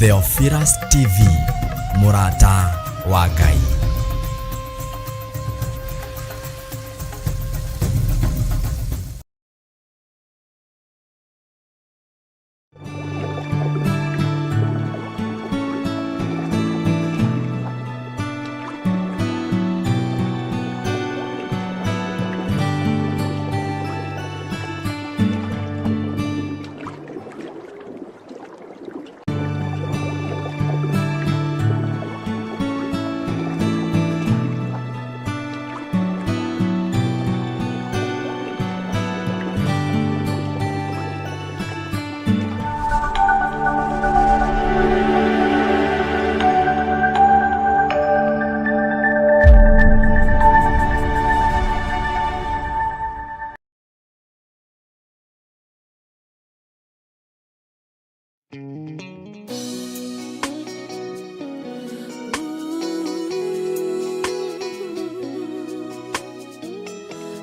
Theophilus TV, mũrata wa Ngai.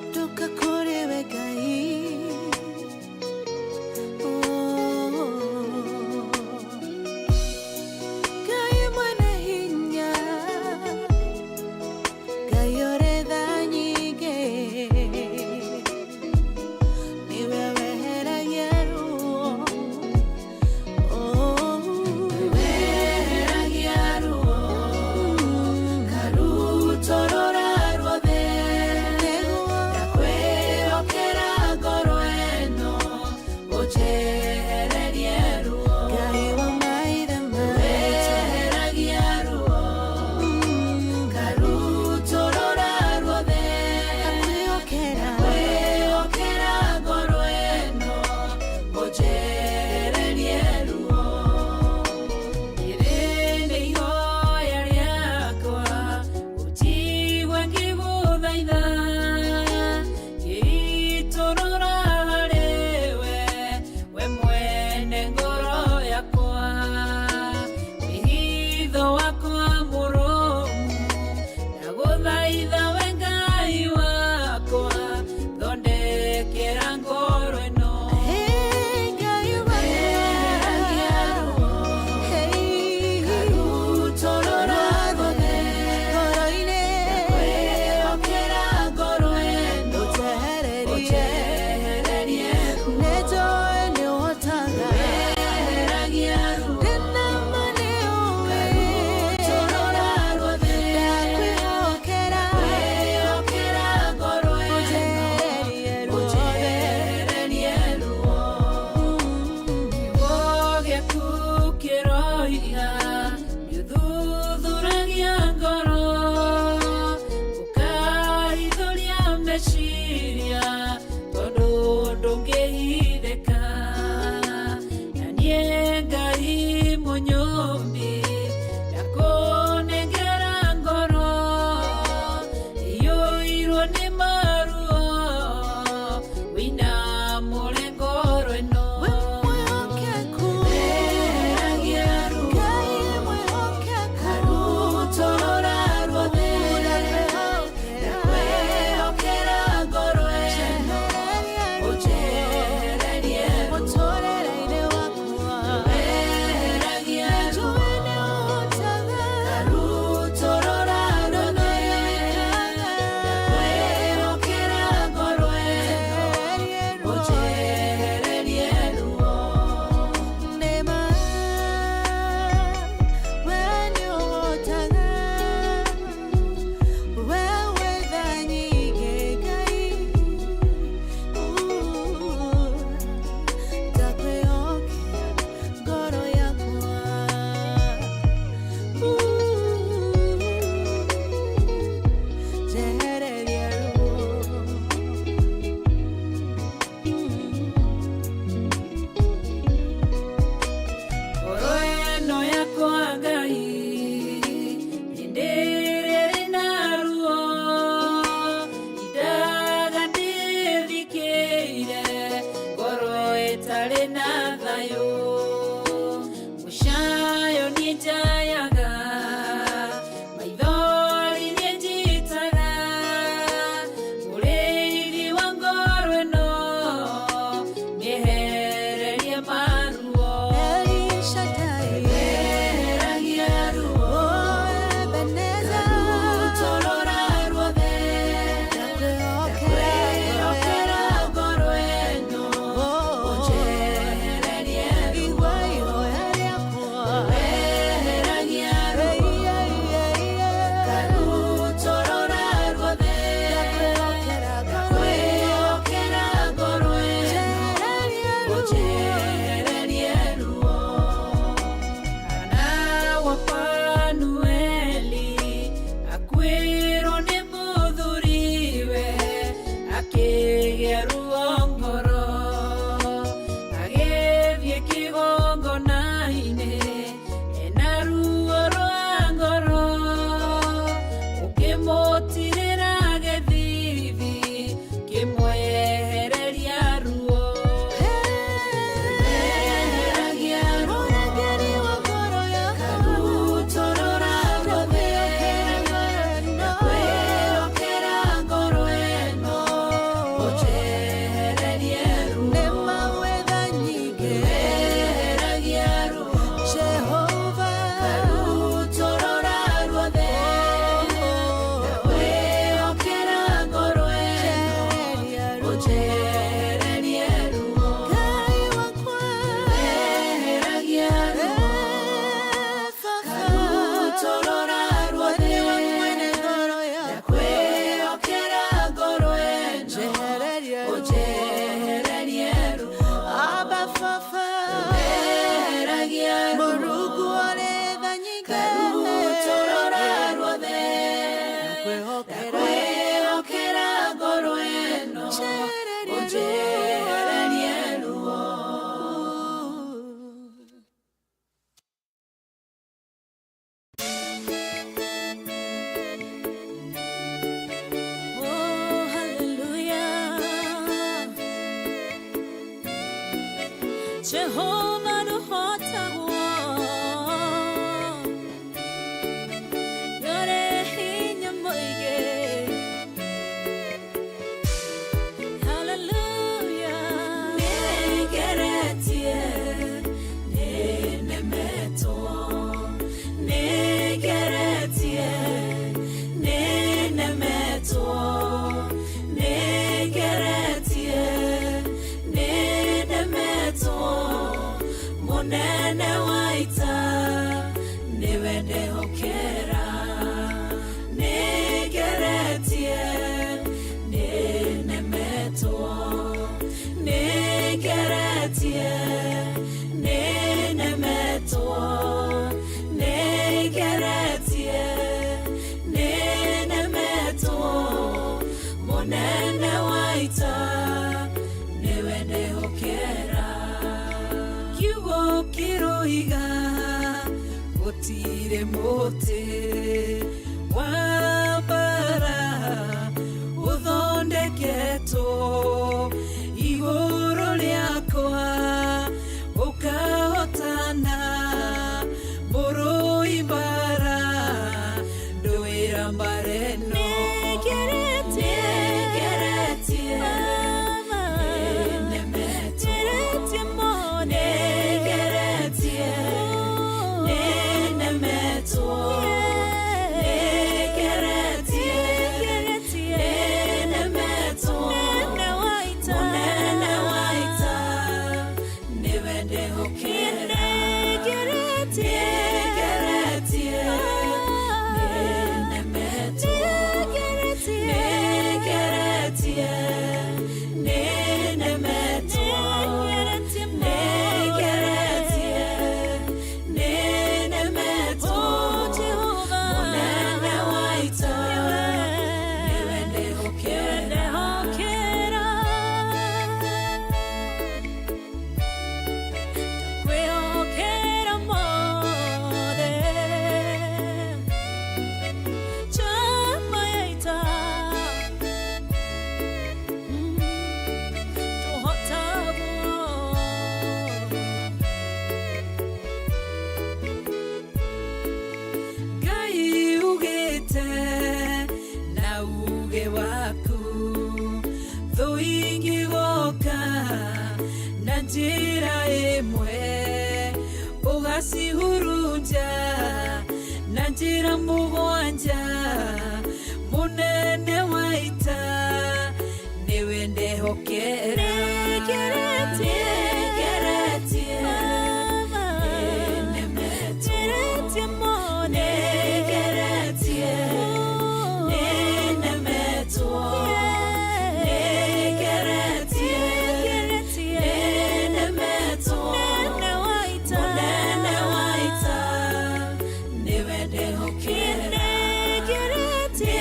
Ndoka kũrĩ we Ngai. Oh. Ngai mwene hinya, Ngai ũrĩ tha nyingĩ, nĩwe weheragia ruo. Oh. Weheragia ruo, ngarutũrũra ruothe. Ndakwĩhokera ngoro ĩno, ũnjehererie ruo. Ngai wa maithe maitũ. Weheragia ruo, ngarutũrũra ruothe. Ndakwĩhokera ngoro ĩno, ũnjehererie ruo. Rĩrĩ nĩ ihoya rĩakwa, ũnjigue ngĩgũthaitha, ngĩitũrũra harĩwe, we mwene ngoro yakwa. Wĩhitho wakwa mũrũmu, ndagũthaitha we Ngai wakwa, thondekera ngoro ĩno. Weheragia ruo, ngarutũrũra ruothe. Ndakwĩhokera ngoro ĩno, ũnjehererie ruo. Weheragia ruo, ngarutũrũra ruothe. Ndakwĩhokera ngoro ĩno, ũnjehererie ruo. Kiugo gĩaku kĩroiga nĩũthuthuragia ngoro, ũkarithũria meciria, tondũ ndũngĩhithĩka. Na niĩ Ngai mũnyũmbi, ndakũnengera ngoro iyũirwo nĩ maruo, wĩinamũre ngoro ĩno. Weheragia ruo, ngarutũrũra ruothe. Ndakwĩhokera ngoro ĩno, ũnjehererie ruo. Weheragia ruo, ngarutũrũra ruothe. Ndakwĩhokera ngoro ĩno, ũnjehererie ruo. Nĩma we nĩũhotaga, we wĩ tha nyingĩ Ngai. Ndakwĩhokera ngoro yakwa. Njehereria ruo. Ngoro ĩno yakwa Ngai, hĩndĩ ĩrĩa ĩrĩ na ruo, indaga ndĩthikĩire, ngoro ĩtarĩ na thayũ. Mũcayo niĩ njayaga, maithori niĩ njitaga, mũrĩithi wa ngoro ĩno, mĩehererie maruo. Weheragia Jehova ndũhotagwo, nĩũrĩ hinya mũingĩ. Hallelujah. Nĩngeretie, nĩnemetwo, nĩngeretie, nĩnemetwo, nĩngeretie, nĩnemetwo, mũnene wa ita nĩwe ndehokera. Nĩngeretie, nĩnemetwo, nĩngeretie, nĩnemetwo, nĩngeretie, nĩnemetwo, mũnene wa ita nĩwe ndehokera. Kiugo kĩroiga gũtirĩ mũtĩ wa mbara ũthondeketwo igũrũ rĩakwa ũkahotana, mũrũi mbara ndũĩra mbara ĩno. Nĩngeretie, nĩnemetwo, nĩngeretie, nĩnemetwo, nĩngeretie, nĩnemetwo, mũnene wa ita nĩwe ndehokera. Nĩngeretie, nĩnemetwo, nĩngeretie, nĩnemetwo, nĩngeretie, nĩnemetwo, mũnene wa ita nĩwe ndehokera. Kwĩhokera mothe, njamba ya ita, ndũhotagwo. Ngai ugĩte na uge waku, thũ ingĩgoka na njĩra ĩmwe, ũgacihurunja na njĩra mũgwanja, mũnene wa ita nĩwe ndehokera. Nĩngeretie, nĩnemetwo, nĩngeretie, nĩnemetwo, nĩngeretie, nĩnemetwo, mũnene wa ita nĩwe ndehokera. Nĩngeretie,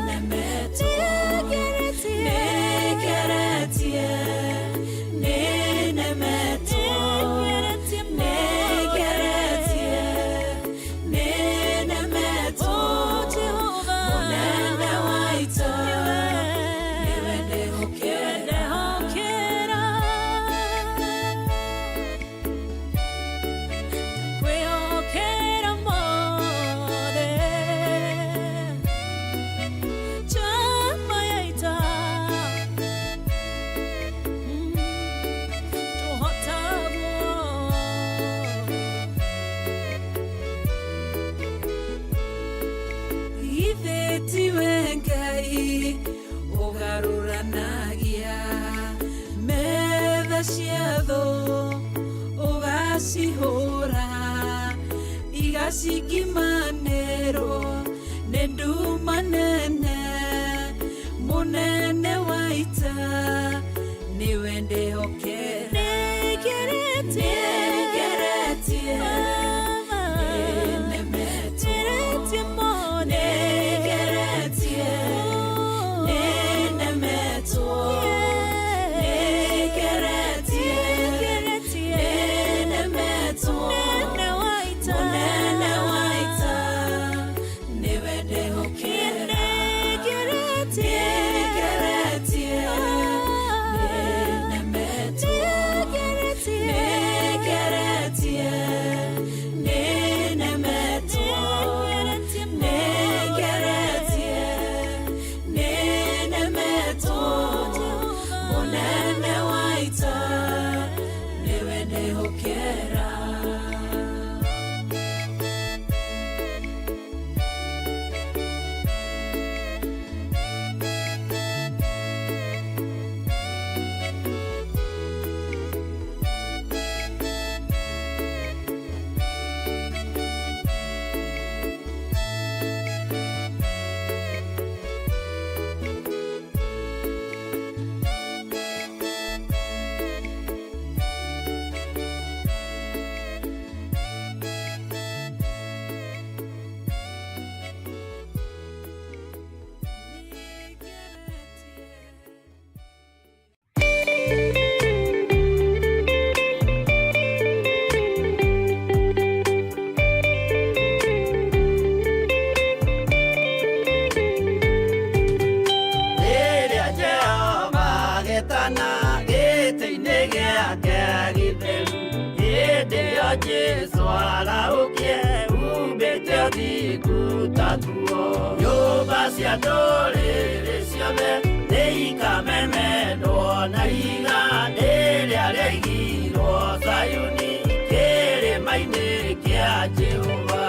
nĩnemetwo, nĩngeretie, nĩnemetwo, nĩngeretie, nĩnemetwo, mũnene wa ita nĩwe ndehokera. Kwĩhokera mothe, njamba ya ita, ndũhotagwo. Githĩ tiwe Ngai ũgarũranagia metha cia thũ, ũgacihũra igacingimanĩrwo nĩ nduma nene, mũnene wa ita nĩwe ndehokera. Nĩngeretie, nĩnemetwo, nĩngeretie, nĩnemetwo, nĩngeretie, nĩnemetwo, mũnene wa ita nĩwe ndehokera. Ndehokera. Rĩrĩa Jehova agetana gĩtĩ-inĩ gĩake gĩtheru, hĩndĩ ĩyo Jesũ arahũkie umbĩte ũthingu ta nguo. Nyũmba cia ndũrĩrĩ ciothe nĩikamemendwo na ihiga rĩrĩa rĩaigirwo Zayuni kĩrĩma-inĩ kĩa Jehova.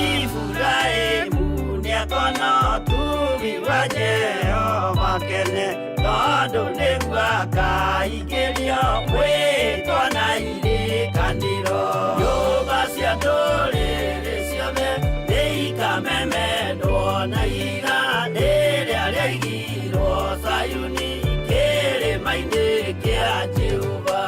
Iburahĩmu nĩakona ũtugi wa Jehova kene, tondũ nĩguo akaingĩrio mwĩtwa na irĩkanĩro. Nyũmba cia ndũrĩrĩ ciothe nĩikamemendwo na ihiga rĩrĩa rĩaigirwo Zayuni kĩrĩma-inĩ kĩa Jehova.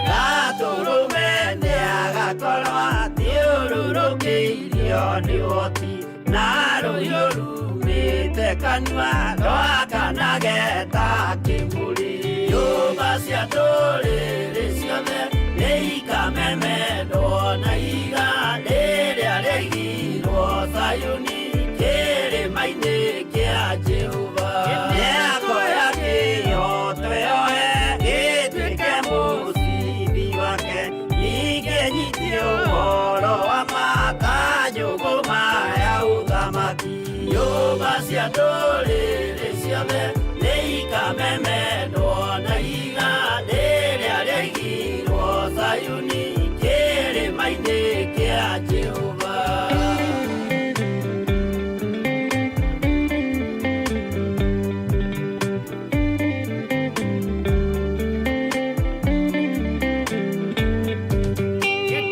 Gatũrũme nĩagakorwo athiũrũrũkĩirio nĩ ũhoti, na rũhiũ rumĩte kanua rwakanage ta kĩmũrĩ. Nyũmba cia ndũrĩrĩ ciothe nĩikamemendwo na ihiga rĩrĩa rĩaigirwo Zayuni kĩrĩma-inĩ kĩa Jehova. Nĩakoya kĩhooto yoe gĩtuĩke mũcibi wake, ningĩ nyite ũhoro wa ma ta njũgũma ya ũthamaki. Nyũmba cia ndũrĩrĩ ciothe nĩikamemendwo na ihiga rĩrĩa rĩaigirwo Zayuni kĩrĩma-inĩ kĩa Jehova.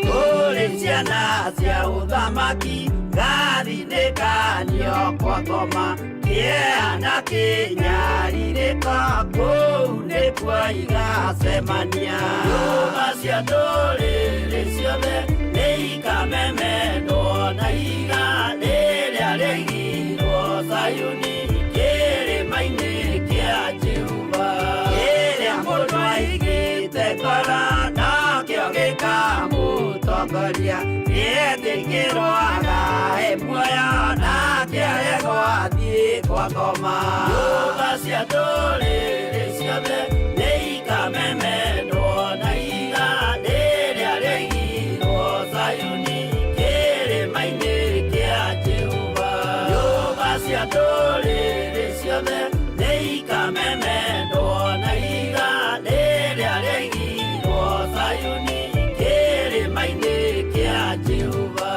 Kũrĩ ciana cia ũthamaki gathinĩkanio kwa ngoma, kĩeha na kĩnyarirĩko kũu nĩkuo igacemania. Nyũmba cia ndũrĩrĩ ciothe nĩikamemendwo na ihiga rĩrĩa rĩaigirwo Zayuni kĩrĩma-inĩ kĩa Jehova. Kĩrĩa mũndũ aigĩte ngoro nokĩo gĩkamũtongoria, gĩetĩkĩrwo agae muoyo nake aregwo athiĩ kwa ngoma. Nyũmba cia ndũrĩrĩ ciothe nĩikamemendwo na ihiga rĩrĩa rĩaigirwo Zayuni kĩrĩma-inĩ kĩa Jehova. Nyũmba cia ndũrĩrĩ ciothe nĩikamemendwo na ihiga rĩrĩa rĩaigirwo Zayuni kĩrĩma-inĩ kĩa Jehova.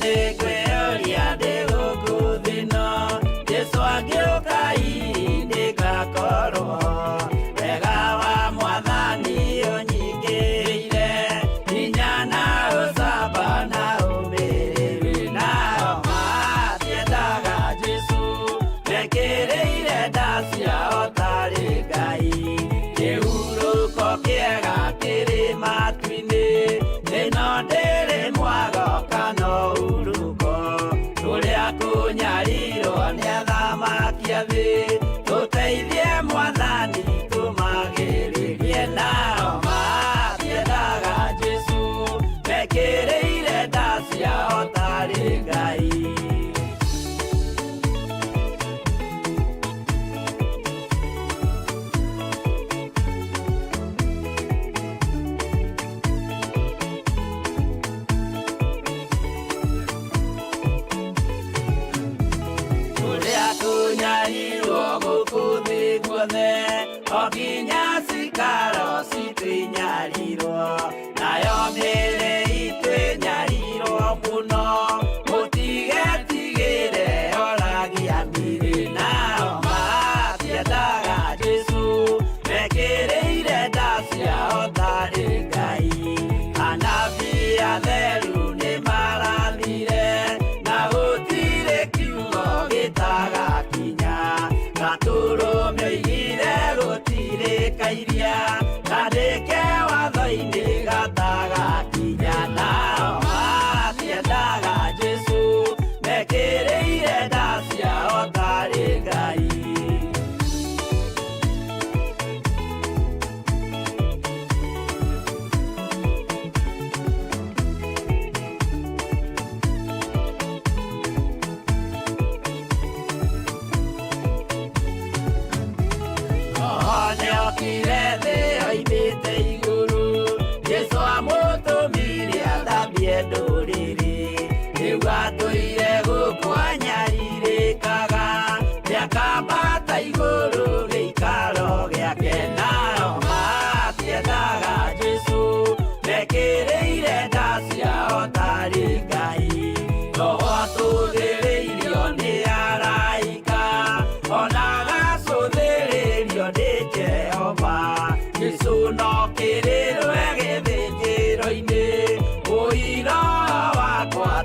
Nĩngwĩyũria ndĩ gũkũ thĩ ĩno, Jesũ angĩũka hihi nĩngakorwo wega wa Mwathani ũnyingĩrĩire, hinya na ũcamba na ũmĩrĩru. Nao matiendaga Jesũ, mekĩrĩire nda ciao tarĩ Ngai. Kĩhurũko kĩega kĩrĩ matu-inĩ, ĩno ndĩrĩ mwago kana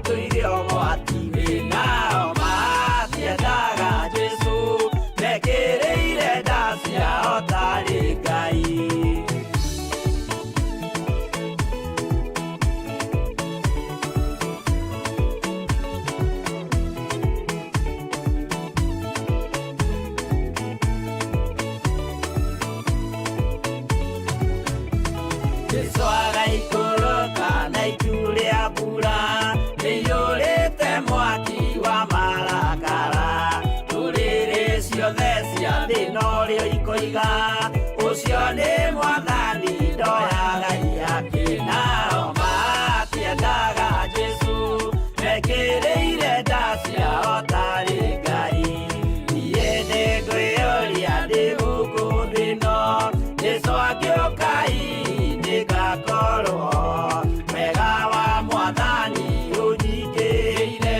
Tũire ũgwati-inĩ. Nao matiendaga Jesũ, mekĩrĩire nda ciao tarĩ Ngai. Jesũ agaikũrũka na itu rĩa mbura rĩiyũrĩte mwaki wa marakara. Ndũrĩrĩ ciothe cia thĩ norĩo ikoiga, ũcio nĩ Mwathani, ndoyaga iyake. Nao matiendaga Jesũ, mekĩrĩire nda ciao tarĩ Ngai. Niĩ nĩngwĩyũria ndĩ gũkũ thĩ ĩno, Jesũ angĩũka nĩngakorwo. Wega wa Mwathani ũnyingĩrĩire,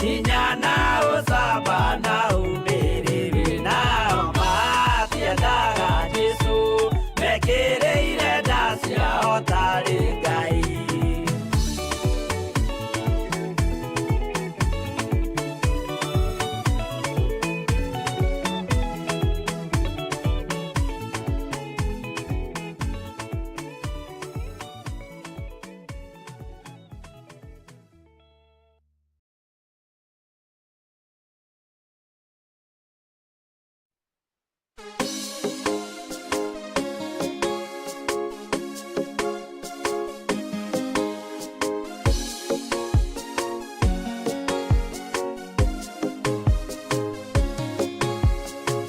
hinya na ũcamba na ũmĩrĩru. Nao matiendaga Jesũ, mekĩrĩire nda ciao tarĩ Ngai.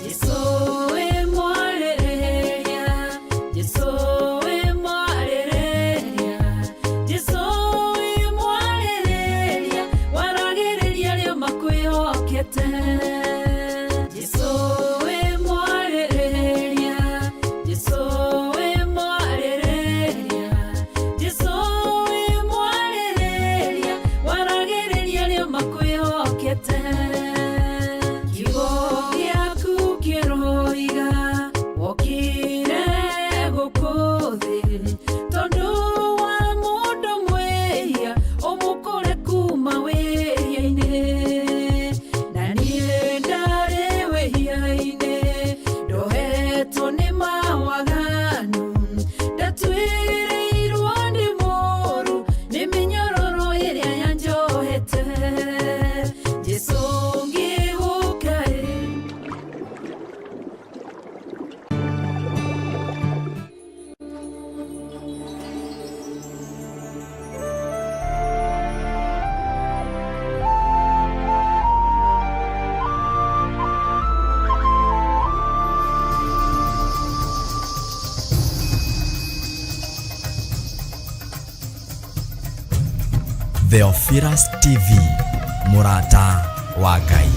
Jesũ wĩ mwarĩrĩria, Jesũ wĩ mwarĩrĩria, Jesũ wĩ mwarĩrĩria, waragĩrĩria arĩa makwĩhokete. Jesũ wĩ mwarĩrĩria, Jesũ wĩ mwarĩrĩria, Jesũ wĩ mwarĩrĩria, waragĩrĩria arĩa makwĩhokete. Kiugo gĩaku kĩroiga wokire gũkũ thĩ tondũ wa mũndũ mwĩhia ũmũkũre kuma wĩhia-inĩ, na niĩ ndarĩ wĩhia-inĩ, ndohetwo nĩ mawaganu, ndatuĩrĩirwo nĩ mũru nĩ mĩnyororo ĩrĩa yanjohete. Jesũ, ngĩgũkaĩ. Theophilus TV, mũrata wa Ngai.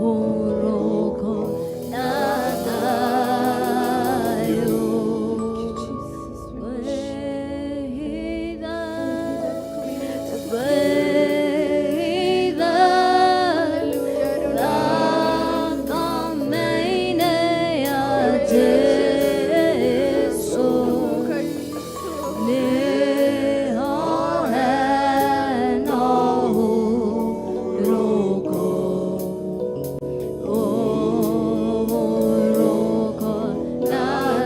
Ũhurũko na thayũ. Wĩhitha, wĩhitha thakame-inĩ ya Jesũ. Nĩho hena ũhurũko, ũhurũko na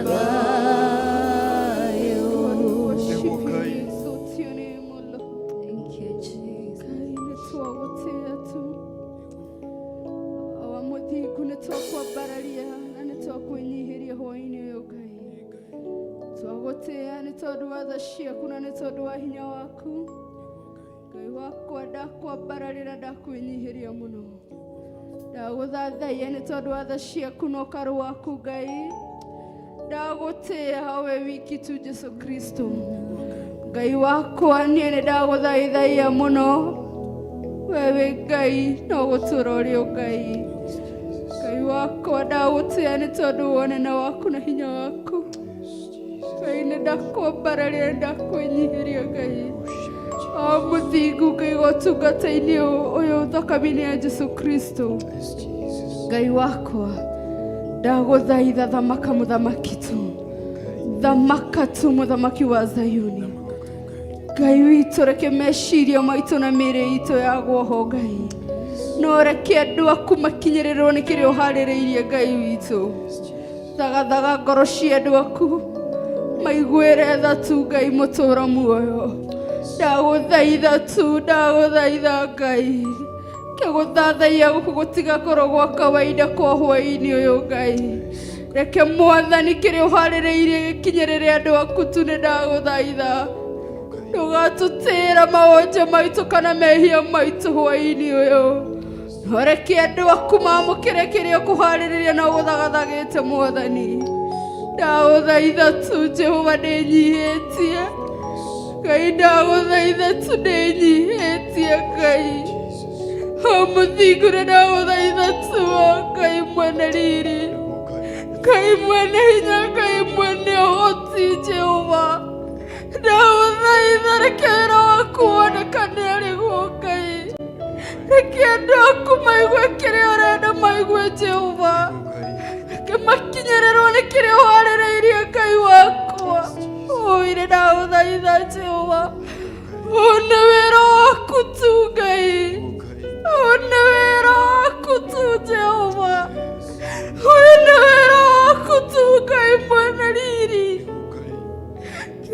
thayũ. Worship you, we exalt your name, O Lord. Thank you, Jesus. Ngai nĩ twagũtĩĩa tu wa mũthingu nĩ twakwambararia na nĩ twakwĩnyihĩria hwaĩ-inĩ ũyũ Ngai. Twagũtĩĩa nĩ tondũ wa tha ciaku na nĩ tondũ wa hinya waku. Ngai wakwa, ndakwambararĩra, ndakwĩnyihĩria mũno, ndagũthathaiya nĩ tondũ wa tha ciaku na ũkaru waku. Ngai, ndagũtĩĩa we wiki tu, Jesu Kristo Ngai wakwa. Niĩ nĩ ndagũthaithaia mũno, wewe Ngai no gũtũra ũrĩ o Ngai. Ngai wakwa, ndagũtĩĩa nĩ tondũ wa ũnene waku na hinya waku. Ngai, nĩ ndakwambararĩra, ndakwĩnyihĩria, Ngai o mũthingu, Ngai gũtungata-inĩ ũyũ thakame-inĩ ya Jesu Kristo. Ngai wakwa, ndagũthaitha, thamaka mũthamaki tu, thamaka tu mũthamaki wa Zayuni. Ngai witũ, reke meciria maitũ na mĩĩrĩ itũ yagwo ho. Ngai, no reke andũ aku makinyĩrĩrwo nĩ kĩrĩa ũharĩrĩirie. Ngai witũ, thagathaga ngoro cia andũ aku maiguĩre tha tu. Ngai mũtũũra muoyo, ndagũthaitha tu, ndagũthaitha Ngai, kĩgũthathaiya gũkũ gũtigakorwo gwa kawaida kwa hwaĩ-inĩ ũyũ. Ngai, reke Mwathani kĩrĩa ũharĩrĩirie gĩkinyĩrĩre andũ aku tu. Nĩ ndagũthaitha, ndũgatũtĩĩra mawonje maitũ kana mehia maitũ hwaĩ-inĩ ũyũ, no reke andũ aku mamũkĩre kĩrĩa ũkũharĩrĩria na ũgũthagathagĩte. Mwathani, ndagũthaitha tu. Jehova, ndĩnyihĩtie. Ngai, ndagũthaitha tu, ndĩnyihĩtie. Ngai o mũthingu, nĩ ndagũthaitha tu. O Ngai mwene riri, Ngai mwene hinya, Ngai mwene ũhoti, Jehova, ndagũthaitha, reke wĩra waku wonekane arĩguo. Ngai, reke andũ aku maigue kĩrĩa ũrenda maigue. Jehova, reke makinyĩrĩrwo nĩ kĩrĩa ũharĩrĩirie. Ngai wakwa ũire, ndagũthaitha Jehova, ũũ nĩ wĩra waku tu. Ngai, ũũ nĩ wĩra waku tu. Jehova, ũyũ nĩ wĩra waku tu. Ngai mwene riri,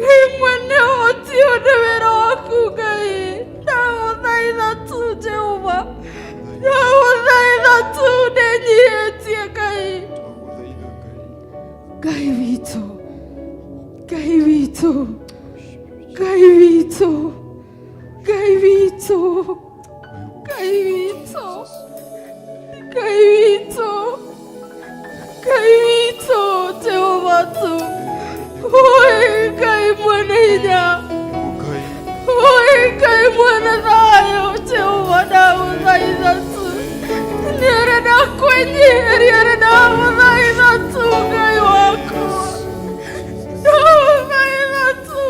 Ngai mwene ũhoti, ũyũ nĩ wĩra waku. Ngai, ndagũthaitha tu. Jehova, ndagũthaitha tu, ndĩnyihĩtie. Ngai, Ngai witũ, Ngai witũ, Ngai witũ, Ngai witũ, Ngai witũ, Ngai witũ, Ngai witũ, Jehova tu. Oi Ngai mwene hinya, oi Ngai mwene thayũ, Jehova, ndagũthaitha tu. Nĩarĩ ndakwĩnyihĩria, nĩ ndagũthaitha tu. Ngai wakwa, ndagũthaitha tu,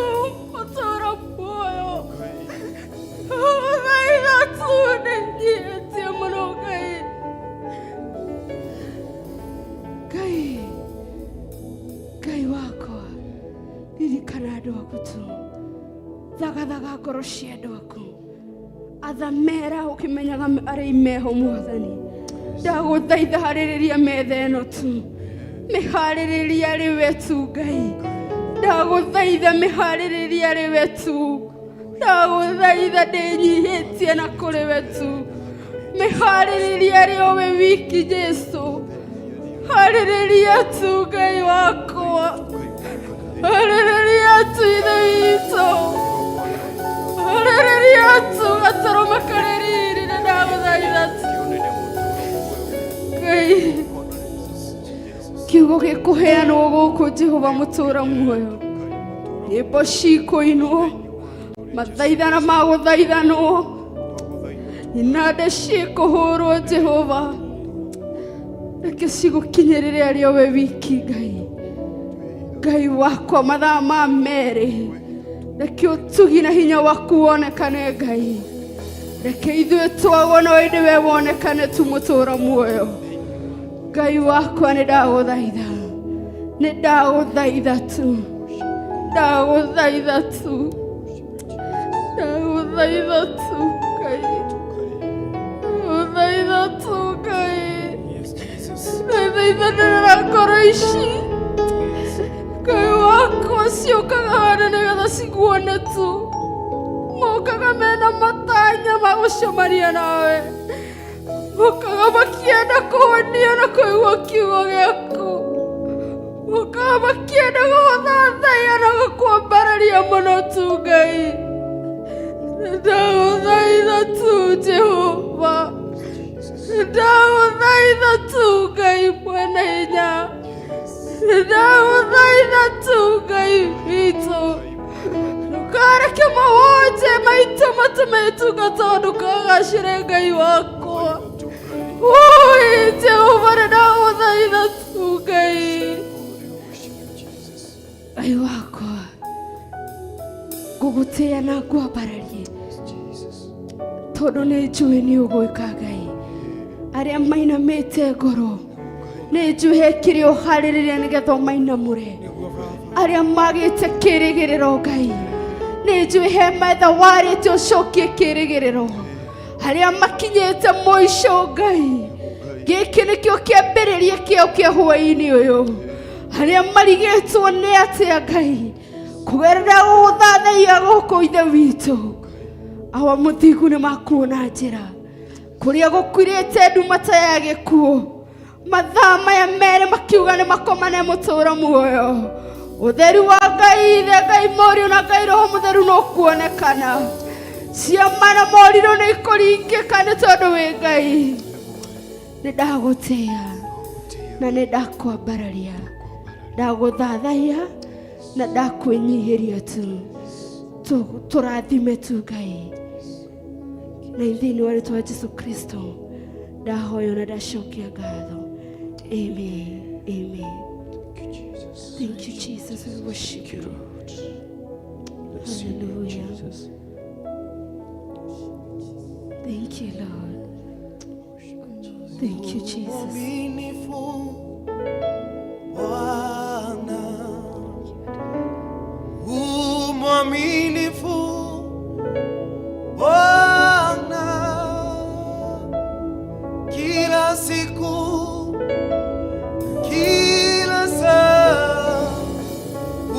ũtũũra muoyo, ndagũthaitha tu, ndĩnyihĩtie mũno. Ngai, Ngai, Ngai wakwa, ririkana andũ aku tu, thagathaga ngoro cia andũ aku, athamera ũkĩmenyaga arĩa meho. Mwathani, ndagũthaitha, harĩrĩria metha ĩno tu, mĩharĩrĩria arĩ we tu. Ngai, ndagũthaitha, mĩharĩrĩria arĩ we tu. Ndagũthaitha, ndĩnyihĩtie na kũrĩ we tu, mĩharĩrĩria arĩ o we wiki. Jesu, harĩrĩria tu. Ngai wakwa, harĩrĩria tu. Ithe witũ, harĩrĩria tu gatũrũme karĩ riri. Nĩ ndagũthaitha tu. Ngai, kiugo gĩkũheanwo gũkũ, Jehova mũtũũra muoyo, nyĩmbo cikũinwo, mathaithana magũthaithanwo. Inanda ciĩkũhũrwo Jehova, reke cigũkinyĩrĩre arĩ o we wiki Ngai. Ngai wakwa, mathaa ma merĩ, reke ũtugi na hinya waku wonekane Ngai. Reke ithuĩ twagwo no ĩndĩ we wonekane tu mũtũũra muoyo. Ngai wakwa, nĩ ndagũthaitha, nĩ ndagũthaitha tu, ndagũthaitha tu, ndagũthaitha tu Ngai, ndagũthaitha tu Ngai. Ndathaithanĩrĩra ngoro ici Ngai wakwa, ciũkaga hana nĩgetha ciguone tu, mokaga mena matanya ma gũcemania nawe, mokaga makĩenda kũhonio na kũigua kiugo gĩaku, mokaga makĩenda gũgũthathaiya na gũkwambararia mũno tu Ngai. Ndagũthaitha tu Jehova, ndagũthaitha tu Ngai mwene hinya, ndagũthaitha tu Ngai witũ, ndũkareke mawonje maitũ matũme tungata ndũkagacĩre Ngai wakwa. Ui Jehova, nĩ ndagũthaitha tu Ngai. Ngai wakwa, ngũgũtĩĩa na ngwambararie tondũ nĩ njũĩ nĩ ũgwĩka Ngai. Arĩa mainamĩte ngoro, nĩ njũĩ he kĩrĩa ũharĩrĩria nĩgetha ũmainamũre. Arĩa magĩte kĩrĩgĩrĩro Ngai, nĩ njũĩ he metha warĩte ũcokie kĩrĩgĩrĩro. Arĩa makinyĩte mũico Ngai, gĩkĩ nĩkĩo kĩambĩrĩria kĩao kĩa hwaĩ-inĩ ũyũ. Arĩa marigĩtwo nĩ atĩa Ngai, kũgerera gũgũthathaiya gũkũ ithe witũ, awa mũthingu nĩ makuona njĩra kũrĩa gũkuirĩte nduma ta ya gĩkuũ. Mathaa maya merĩ makiuga nĩ makomane mũtũũro muoyo, ũtheru wa Ngai Ithe, Ngai Mũriũ na Ngai Roho Mũtheru no kuonekana. Ciama na morirũ nĩ ikũringĩka nĩ tondũ wĩ Ngai. Nĩ ndagũtĩĩa na nĩ ndakwambararia, ndagũthathaiya na ndakwĩnyihĩria tu. Tũrathime tu Ngai, na thĩinĩ wa rĩtwa wa Jesu Kristo ndahoya na ndacokia ngatho. Amen, amen. Thank you, Jesus. We worship you. Hallelujah. Thank you, Lord. Thank you, Jesus. Mwaminifu Bwana, u mwaminifu Bwana, kila siku, kila saa, u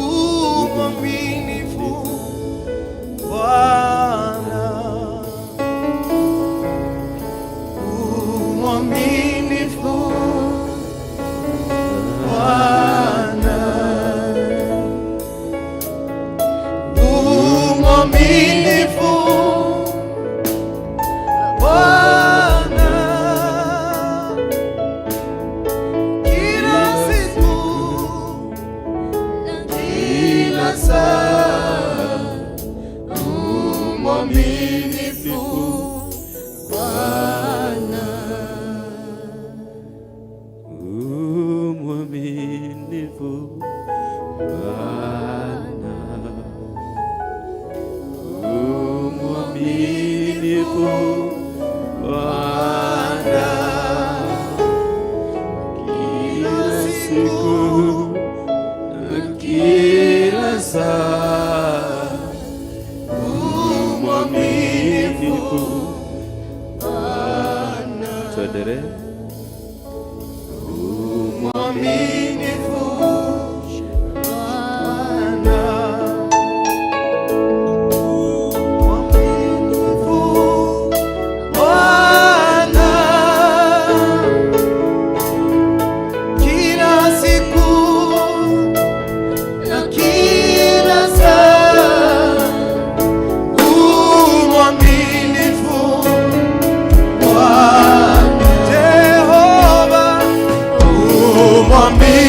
mwaminifu Bwana, u mwaminifu Bwana, u mwaminifu Bwana, kila siku, kila saa, u mwaminifu Bwana. U mwaminifu Bwana, u mwaminifu Bwana, kila siku na kila saa, u mwaminifu Bwana. Tuendelee. Mwaminifu Bwana, mwaminifu Bwana, kila siku na kila saa, u mwaminifu Bwana. Jehova, u mwaminifu.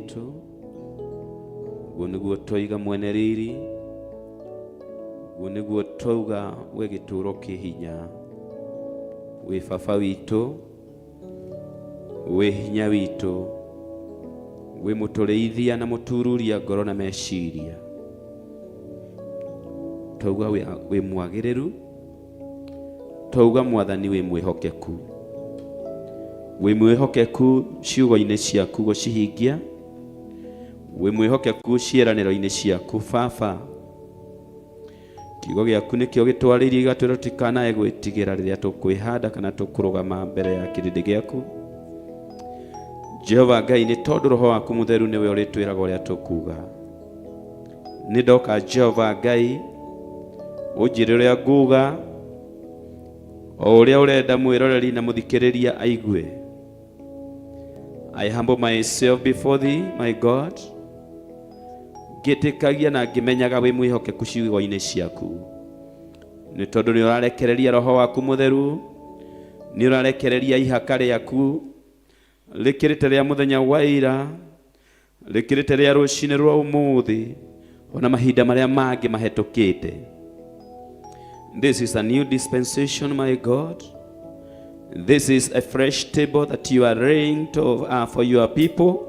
witũ. Ũguo nĩguo twoiga mwene riri, ũguo nĩguo twauga we gĩtũũro kĩ hinya, wĩ baba witũ, wĩ hinya witũ, wĩ mũtũrĩithia na mũtururia ngoro na meciria. Twauga wĩ mwagĩrĩru, twauga Mwathani wĩ mwĩhokeku, wĩ mwĩhokeku ciugo-inĩ ciaku gũcihingia, wĩ mwĩhokeku ciĩranĩro-inĩ ciaku Baba. Kiugo gĩaku nĩkĩo gĩtwarĩirie gĩgatwĩra tũtikanae gwĩtigĩra rĩrĩa tũkwĩhanda kana tũkũrũgama mbere ya kĩrĩndĩ gĩaku. Jehova Ngai, nĩ tondũ Roho waku Mũtheru nĩwe ũrĩtwĩraga ũrĩa tũkuga. Nĩ ndoka Jehova Ngai, ũnjĩre ũrĩa nguga, o ũrĩa ũrenda mwĩroreri na mũthikĩrĩria aigue. I humble myself before thee, my God, ngĩtĩkagia na ngĩmenyaga wĩ mwĩhokeku ciugo-inĩ ciaku, nĩ tondũ nĩ ũrarekereria Roho waku Mũtheru, nĩ ũrarekereria ihaka rĩaku rĩkĩrĩte rĩa mũthenya wa ira, rĩkĩrĩte rĩa rũcinĩ rwa ũmũthĩ, ona mahinda marĩa mangĩ mahetũkĩte. This is a new dispensation, my God. This is a fresh table that you are laying for your people.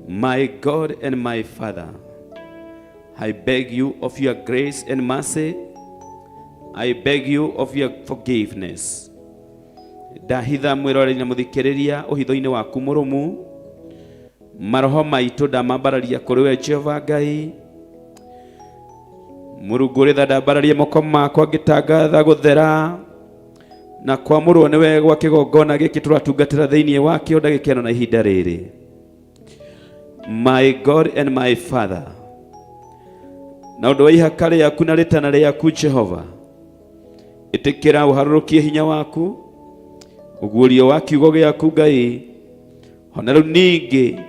My God and my Father, I beg you of your grace and mercy. I beg you of your forgiveness. Ndahitha mwĩroreri na mũthikĩrĩria ũhitho-inĩ waku mũrũmu. Maroho maitũ ndamambararia kũrĩ we Jehova Ngai. Mũrungu ũrĩ tha, ndambararia moko makwa ngĩtangatha gũthera na kwamũrwo nĩwe gwa kĩgongona gĩkĩ tũratungatĩra thĩinĩ wakĩo ndagĩka ĩno na ihinda rĩrĩ. My God and my Father, na ũndũ wa ihaka rĩaku na rĩtana rĩaku Jehova, ĩtĩkĩra ũharũrũkie hinya waku, ũguũrio wa kiugo gĩaku Ngai, ona rĩu ningĩ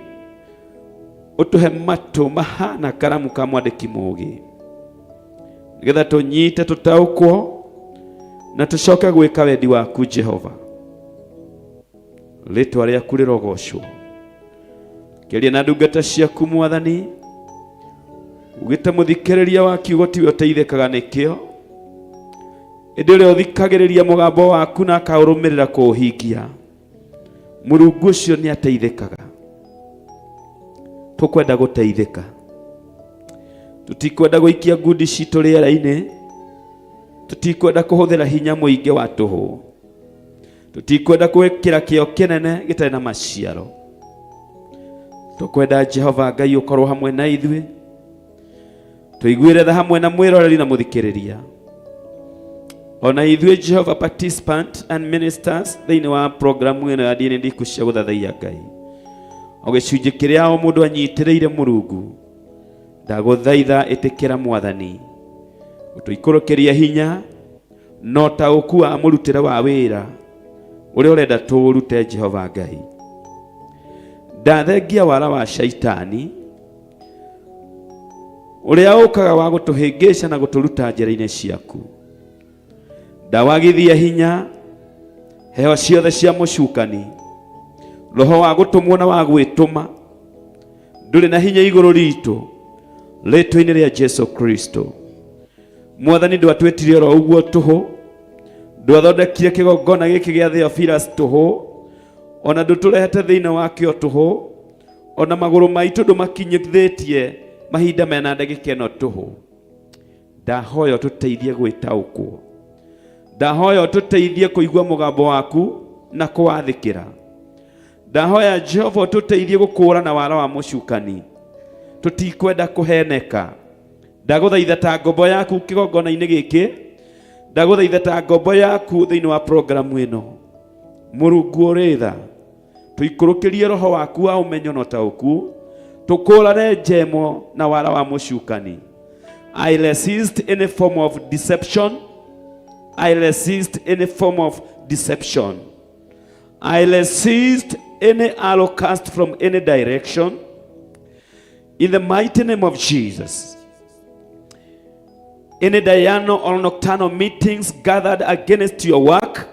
ũtũhe matũ mahana karamu ka mwandĩki mũũgĩ, nĩgetha tũnyite tũtaũkwo na tũcoke gwĩka wendi waku Jehova. Rĩtwa rĩaku rĩrogocwo. Kĩaria na ndungata ciaku Mwathani, ugĩte mũthikĩrĩria wa kiugo tiwe ũteithĩkaga nĩkĩo, ĩndĩ ũrĩa ũthikagĩrĩria mũgambo waku na akaũrũmĩrĩra kũũhingia, Mũrungu ũcio nĩ ateithĩkaga. Tũkwenda gũteithĩka, tũtikwenda gũikia ngundi citũ rĩera-inĩ, tũtikwenda kũhũthĩra hinya mũingĩ wa tũhũ, tũtikwenda gwĩkĩra kĩo kĩnene gĩtarĩ na maciaro. Tũkwenda Jehova Ngai ũkorwo hamwe na ithuĩ, tũiguĩre tha hamwe na mwĩroreri na mũthikĩrĩria, ona ithuĩ Jehova, participant and ministers thĩinĩ wa programu ĩno ya ndini ndiku cia gũthathaiya Ngai, o gĩcunjĩ kĩrĩa o mũndũ anyitĩrĩire. Mũrungu, ndagũthaitha, ĩtĩkĩra Mwathani gũtũikũrũkĩria hinya na ũtaũku wa mũrutĩre wa wĩra ũrĩa ũrenda tũũrute. Jehova Ngai, ndathengia wara wa shaitani ũrĩa ũkaga wa gũtũhĩngĩca na gũtũruta njĩra-inĩ ciaku. Ndawagithia hinya heho ciothe cia mũcukani, roho wa gũtũmwo na wa gwĩtũma ndũrĩ na hinya igũrũ ritũ, rĩtwa-inĩ rĩa Jesu Kristo. Mwathani, ndwatwĩtire oro ũguo tũhũ, ndwathondekire kĩgongona gĩkĩ gĩa Theophilus tũhũ, ona ndũtũrehete thĩinĩ wakĩo tũhũ, ona magũrũ maitũ ndũmakinyithĩtie mahinda mena ndagĩka ĩno tũhũ. Ndahoya ũtũteithie gwĩtaũkwo, ndahoya ũtũteithie kũigua mũgambo waku na kũwathĩkĩra. Ndahoya Jehova ũtũteithie gũkũũrana wara wa mũcukani, tũtikwenda kũheneka. Ndagũthaitha ta ngombo yaku kĩgongona-inĩ gĩkĩ, ndagũthaitha ta ngombo yaku thĩinĩ wa programu ĩno, Mũrungu ũrĩ tha, tũikũrũkĩrie roho waku wa ũmenyo na ũtaũku, tũkũrane njemo na wara wa mũcukani. I resist any form of deception. I resist any form of deception. I resist any arrow cast from any direction. In the mighty name of Jesus. Any diurnal or nocturnal meetings gathered against your work,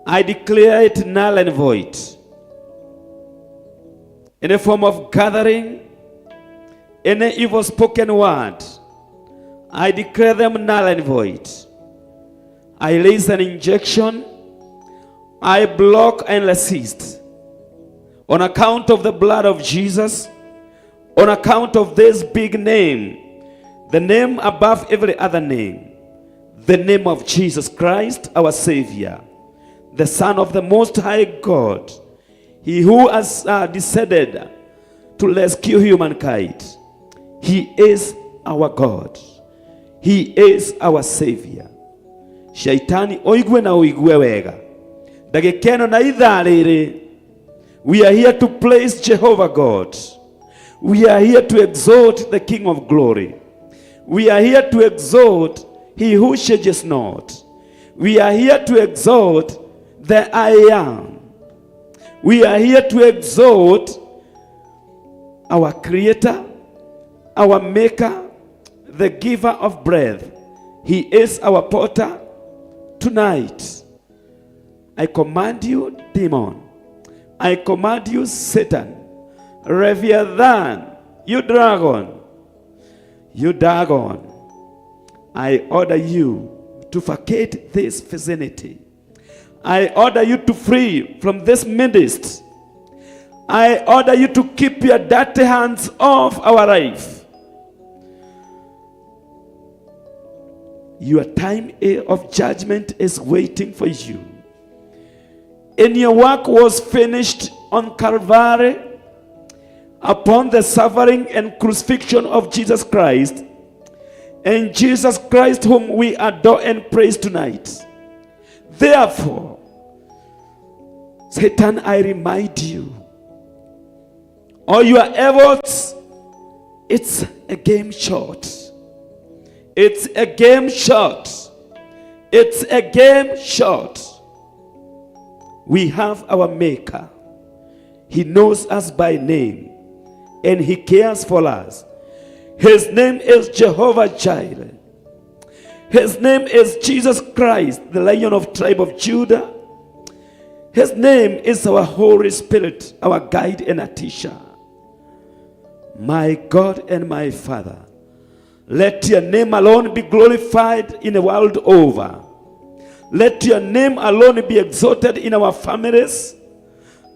I declare it null and void. Any form of gathering, any evil spoken word, I declare them null and void. I raise an injection. I block and resist. On account of the blood of Jesus, on account of this big name, the name above every other name, the name of Jesus Christ, our Savior, the Son of the Most High God, He who has descended to rescue humankind. He is our God. He is our Savior. Shaitani oigue na ũigue wega. Ndagĩka ĩno na ithaa rĩrĩ, we are here to praise Jehovah God. We are here to exalt the King of glory. We are here to exalt he who changes not. We are here to exalt the I am. We are here to exalt our Creator, our Maker, the giver of breath. He is our potter. Tonight, I command you, demon. I command you, Satan. Leviathan, you dragon, you dragon. I order you to vacate this vicinity. I order you to flee from this midst. I order you to keep your dirty hands off our life. Your time of judgment is waiting for you. And your work was finished on Calvary upon the suffering and crucifixion of Jesus Christ, and Jesus Christ, whom we adore and praise tonight. Therefore, Satan, I remind you, all your efforts, it's a game short. It's a game short. It's a game short. We have our Maker. He knows us by name and He cares for us. His name is Jehovah Jireh. His name is Jesus Christ, the Lion of tribe of Judah. His name is our Holy Spirit, our guide and a teacher. My God and my Father, let your name alone be glorified in the world over. Let your name alone be exalted in our families.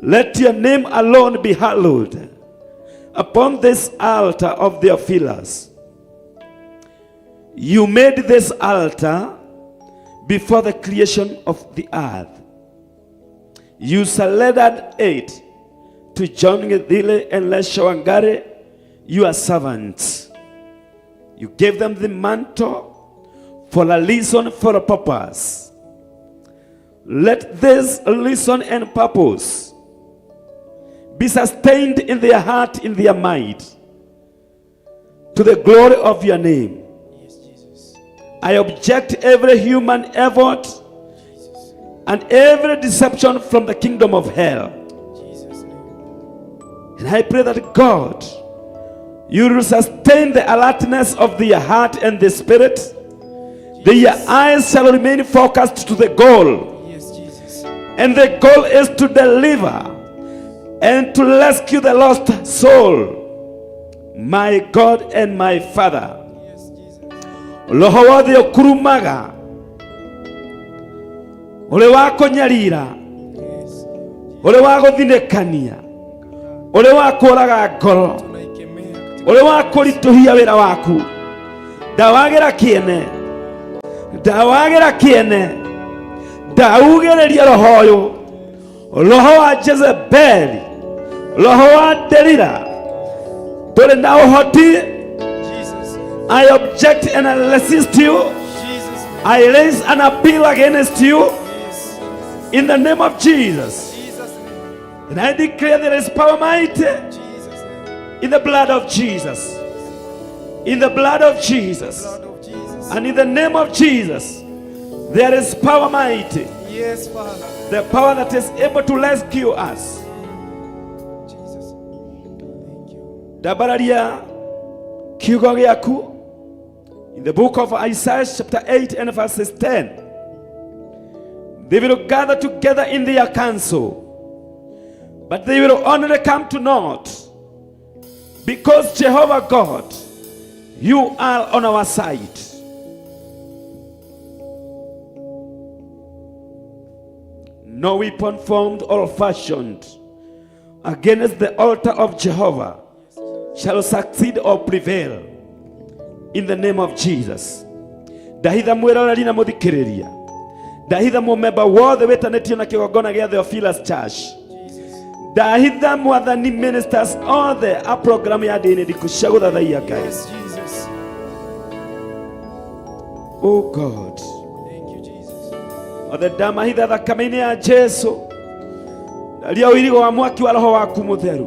Let your name alone be hallowed upon this altar of Theophilus. You made this altar before the creation of the earth. You surrendered it to John Githile and Lesha Wangari, your servants. You gave them the mantle for a reason, for a purpose. Let this reason and purpose be sustained in their heart, in their mind, to the glory of your name. Yes, Jesus. I object every human effort and every deception from the kingdom of hell. Jesus' name. And I pray that God, you will sustain the alertness of their heart and the spirit. Their eyes shall remain focused to the goal. Yes, Jesus. And the goal is to deliver and to rescue the lost soul. My God and my Father. Yes, Jesus. Roho wothe ũkurumaga ũrĩ wa kũnyarira, Yes. ũrĩ wa gũthinĩkania, ũrĩ wa kũraga ngoro, Tunaikemea katika ũrĩ wa kũritũhia wĩra waku, ndawagĩra kĩene, ndawagĩra kĩene, ndaugĩrĩria roho ũyũ, roho wa Jezebeli, roho wa Delila, ndũrĩ na ũhoti. Jesus. I object and I resist you. Jesus. I raise an appeal against you Yes. in the name of Jesus. Jesus name. And I declare there is power mighty Jesus name. in the blood of Jesus. In the blood of Jesus. Blood of Jesus. And in the name of Jesus, there is power mighty. Yes, Father. The power that is able to rescue us. Jesus. Thank you. Ndambararia kiugo gĩaku in the book of Isaiah chapter 8 and verses 10. They will gather together in their council. But they will only come to naught. Because Jehovah God, you are on our side. No weapon formed or fashioned against the altar of Jehovah shall succeed or prevail in the name of Jesus. Ndahitha mwĩroreri na mũthikĩrĩria, ndahitha mũmemba wothe wĩtanĩtio na kĩgongona gĩa Theophilus Church, ndahitha mwathani ministers othe a program ya ndini ndiku cia gũthathaiya Ngai. Yes, Jesus. Oh God. Thank you, Jesus. Othe ndamahitha thakame-inĩ ya Jesu, ndaria ũirigo wa mwaki wa roho waku mũtheru,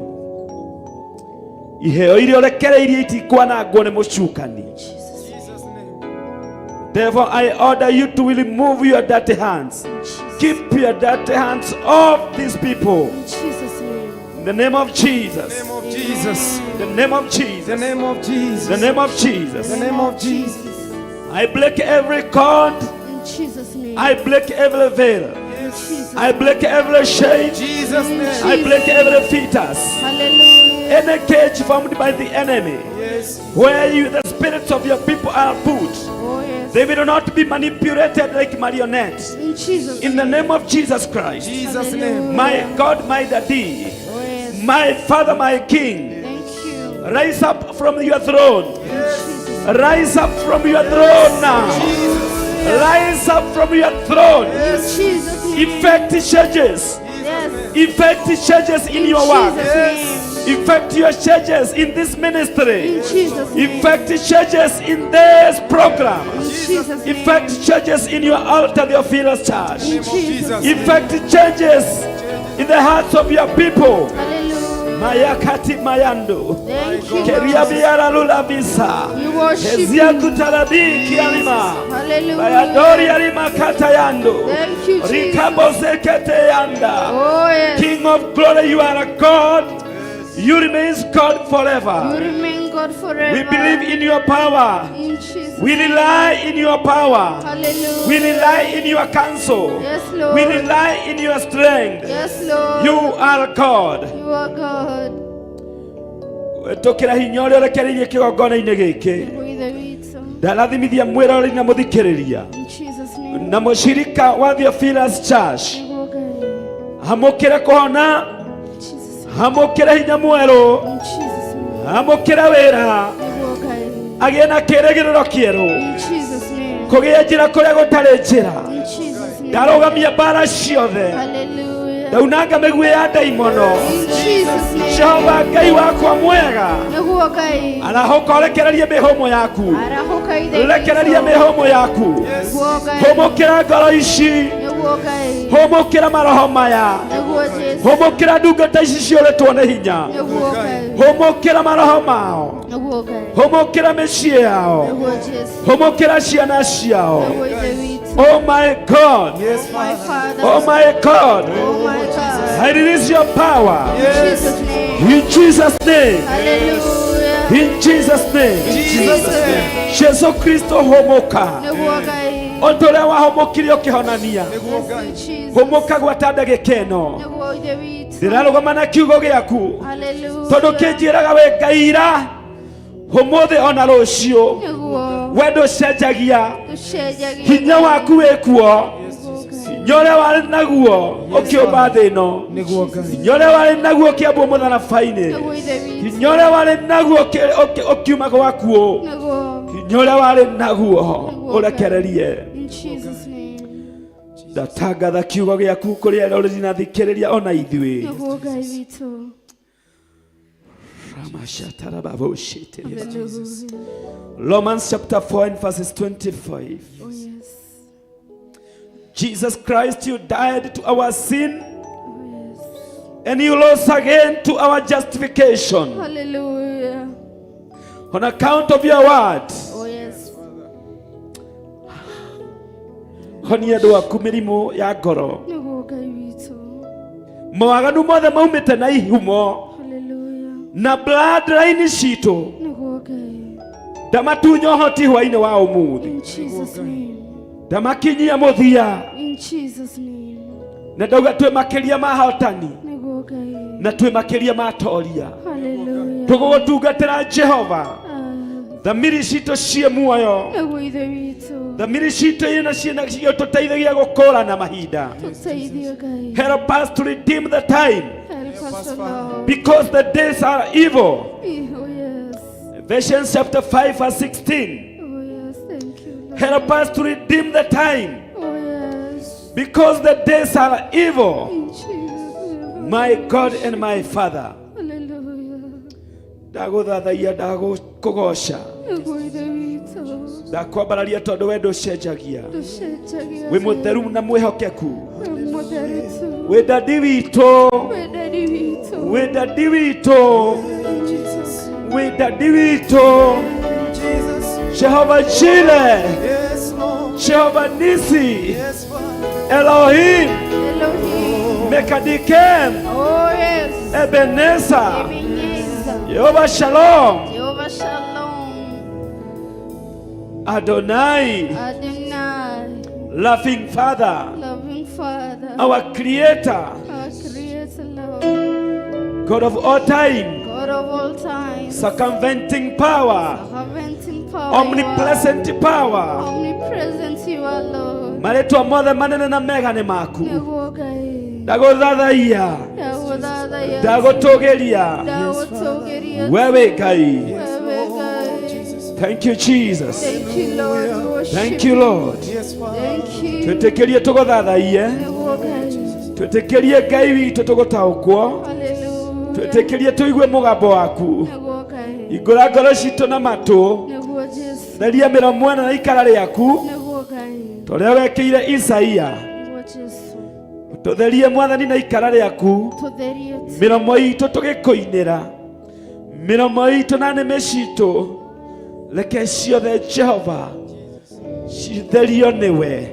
iheo iria ũrekereirie itikwanangwo nĩ mũcukani. Jesus' name. Therefore I order you to remove your dirty hands. Keep your dirty hands off these people. In Jesus' name. In the name of Jesus. Name of Jesus. In the name of Jesus. The name of Jesus. The name of Jesus. The name of Jesus. I break every cord. In Jesus' name. I break every veil. In Jesus. I break every shade. Jesus' name. I break every fetus. Hallelujah. Any cage formed by the enemy, Yes. where you, the spirits of your people are put, Oh yes. they will not be manipulated like marionettes. In Jesus. In the name of Jesus Christ, Jesus' name. my God, my daddy, Oh yes. my Father, my King, Thank you. rise up from your throne. In Jesus. Rise up from your throne now. Jesus. Rise up from your throne. In Jesus' name. Effect changes. Yes. Effect changes in your work. Jesus' name. Effect your changes in this ministry. In Jesus' name. Effect changes in this program. In Jesus' name. Effect changes in your altar, Theophilus Church. In Name of Jesus. Jesus. Effect changes in the hearts of your people. Hallelujah. Mayakati mayando. Thank you. Keria Lord. biara lula visa. We worship Hezia you. kutarabi kialima. Hallelujah. Bayadori alima katayando. Thank you, Jesus. Rikabo zekete yanda. Oh yes. King of glory, you are a God. You remain God You forever. remain God forever. We believe in your power. In Jesus. We rely in your power. Hallelujah. We rely in your counsel. Yes, Lord. We rely in your strength. Yes, Lord. You are God. You are God. Tũkĩra hinya ũrĩa ũrekereirie kĩgongona-inĩ gĩkĩ. Withe witũ. Ndarathimithia mwĩroreri na mũthikĩrĩria In Jesus' name. na mũcirika wa Theophilus Church, Nĩguo Ngai. amũkĩre kũhona, In Jesus' name. amũkĩre hinya mwerũ, In Jesus' name. amũkĩre wĩra, Nĩguo Ngai. agĩe na kĩĩrĩgĩrĩro kĩerũ, In Jesus' name. kũgĩe njĩra kũrĩa gũtarĩ njĩra. In Jesus' name. Ndarũgamia mbara ciothe, Hallelujah. ndaunanga mĩguĩ ya ndaimono. In Jesus' name. Jehova Ngai wakwa mwega, Nĩguo Ngai. arahũka ũrekererie mĩhũmũ yaku, Arahũka ithe rekereria witũ. mĩhũmũ yaku, Nĩguo Ngai. hũmũkĩra ngoro ici, Nĩguo Ngai. hũmũkĩra maroho maya, Nĩguo Jesu. hũmũkĩra ndungata ici ciũrĩtwo nĩ hinya, Nĩguo Ngai. hũmũkĩra maroho mao, Nĩguo Ngai. hũmũkĩra mĩciĩ yao, Nĩguo Jesu. hũmũkĩra ciana ciao. Nĩguo ithe witũ. Oh my God, Yes, My Father. Father. oh my God, Oh my God. I release your power In Jesus' name. in Jesus' name, Hallelujah. in Jesus' name. Jesus' name. Jesu Kristo hũmũka Nĩguo Ngai. o ta ũrĩa wahũmũkire ũkĩhonania, Nĩguo Ngai. Yes, Jesus. hũmũka gwata ndagĩka ĩno. Nĩguo ithe witũ. Ndĩrarũgama na kiugo gĩaku Hallelujah. tondũ kĩnjĩraga wĩ Ngai ira ũmũthĩ ona rũciũ, Nĩguo we ndũcenjagia, tũcenjagia. hinya waku wĩ kuo, Nĩguo Ngai. hinya ũrĩa warĩ naguo ũkĩũmba thĩ ĩno, Nĩguo Ngai. hinya ũrĩa warĩ naguo ũkĩambwo mũtharaba-inĩ, Nĩguo ithe witũ. hinya ũrĩa warĩ naguo ũkiuma gwakuo, Nĩguo. hinya ũrĩa warĩ naguo ũrekererie. In Jesus' name. Ndatangatha kiugo gĩaku kũrĩ arĩa ũrĩ na thikĩrĩria ona ithuĩ. Nĩguo Ngai witũ. Ramashatarababoshetere. Hallelujah. Romans chapter 4 and verses 25. Oh yes. Jesus Christ, you died to our sin Oh yes. and you rose again to our justification. Hallelujah. On account of your word, Oh yes. honia andũ aku mĩrimũ ya ngoro. Nĩguo Ngai witũ. Mawaganu mothe maumĩte na ihumo Hallelujah. na bloodline citũ, Nĩguo Ngai. ndamatunya ũhoti hwainĩ wa ũmũthĩ, In Jesus' name. ndamakinyia mũthia, In Jesus' name. na ndauga twĩ makĩria ma ahotani Nĩguo Ngai. Na twĩ makĩria ma toria. Hallelujah. Tũgũgũtungatĩra Jehova. Ah, Thamiri citũ ciĩ muoyo. Nĩguo Ithe witũ. Thamiri citũ ina ciĩna tũteithagia gũkũrana mahinda. Tũteithie Ngai. Help us to redeem the time Help us, Lord. because the days are evil. Oh yes. Ephesians chapter 5 verse 16. Oh yes. Thank you, Lord. Help us to redeem the time Oh yes. because the days are evil. In Jesus' name. My God and my Father, Hallelujah. ndagũthathaiya, ndagũkũgoca. Nĩguo Ithe witũ. Ndakwambararia tondũ we ndũcenjagia. Ndũcenjagia. Wĩ mũtheru na mwĩhokeku. Wĩ mũtheru tu. Wĩ daddy witũ. Wĩ daddy witũ. Wĩ daddy witũ. Jesus. Wĩ daddy witũ. Jesus. Jehovah Jireh. Yes, Lord. Jehovah Nisi. Yes, Father. Elohim. Elohim. Mekadikem. Oh yes. Ebenezer. Ebenezer. Jehovah Shalom. Jehovah Shalom. Adonai. Adonai. Loving Father. Loving Father. Our Creator. Our Creator, Lord. God of all time. God of all time. Circumventing power. Circumventing power. Omnipresent power. Omnipresent you are, Lord. Marĩtwa mothe manene na mega nĩ maku. Nĩguo Ngai. Ndagũthathaiya. Ndagũthathaiya. Ndagũtũgĩria. Ndagũtũgĩria. We wĩ Ngai. Wewe Ngai. Thank you, Jesus. Thank you, Lord. We worship Thank you, Lord. Yes, Father. Thank you. Twĩtĩkĩrie tũgũthathaiye. Nĩguo Ngai. Twĩtĩkĩrie Ngai witũ tũgũtaũkwo. Hallelujah. Twĩtĩkĩrie tũigue mũgambo waku. Nĩguo Ngai. Hingũra ngoro citũ na matũ. Nĩguo Jesu. Theria mĩromo ĩno na ikara rĩaku. Nĩguo Ngai. Ta ũrĩa wekĩire Isaia. Nĩguo Jesu. Tũtherie Mwathani na ikara rĩaku. Tũtherie tu. Mĩromo itũ tũgĩkũinĩra. Mĩromo itũ na nĩmĩ citũ. Reke ciothe Jehova citherio nĩwe.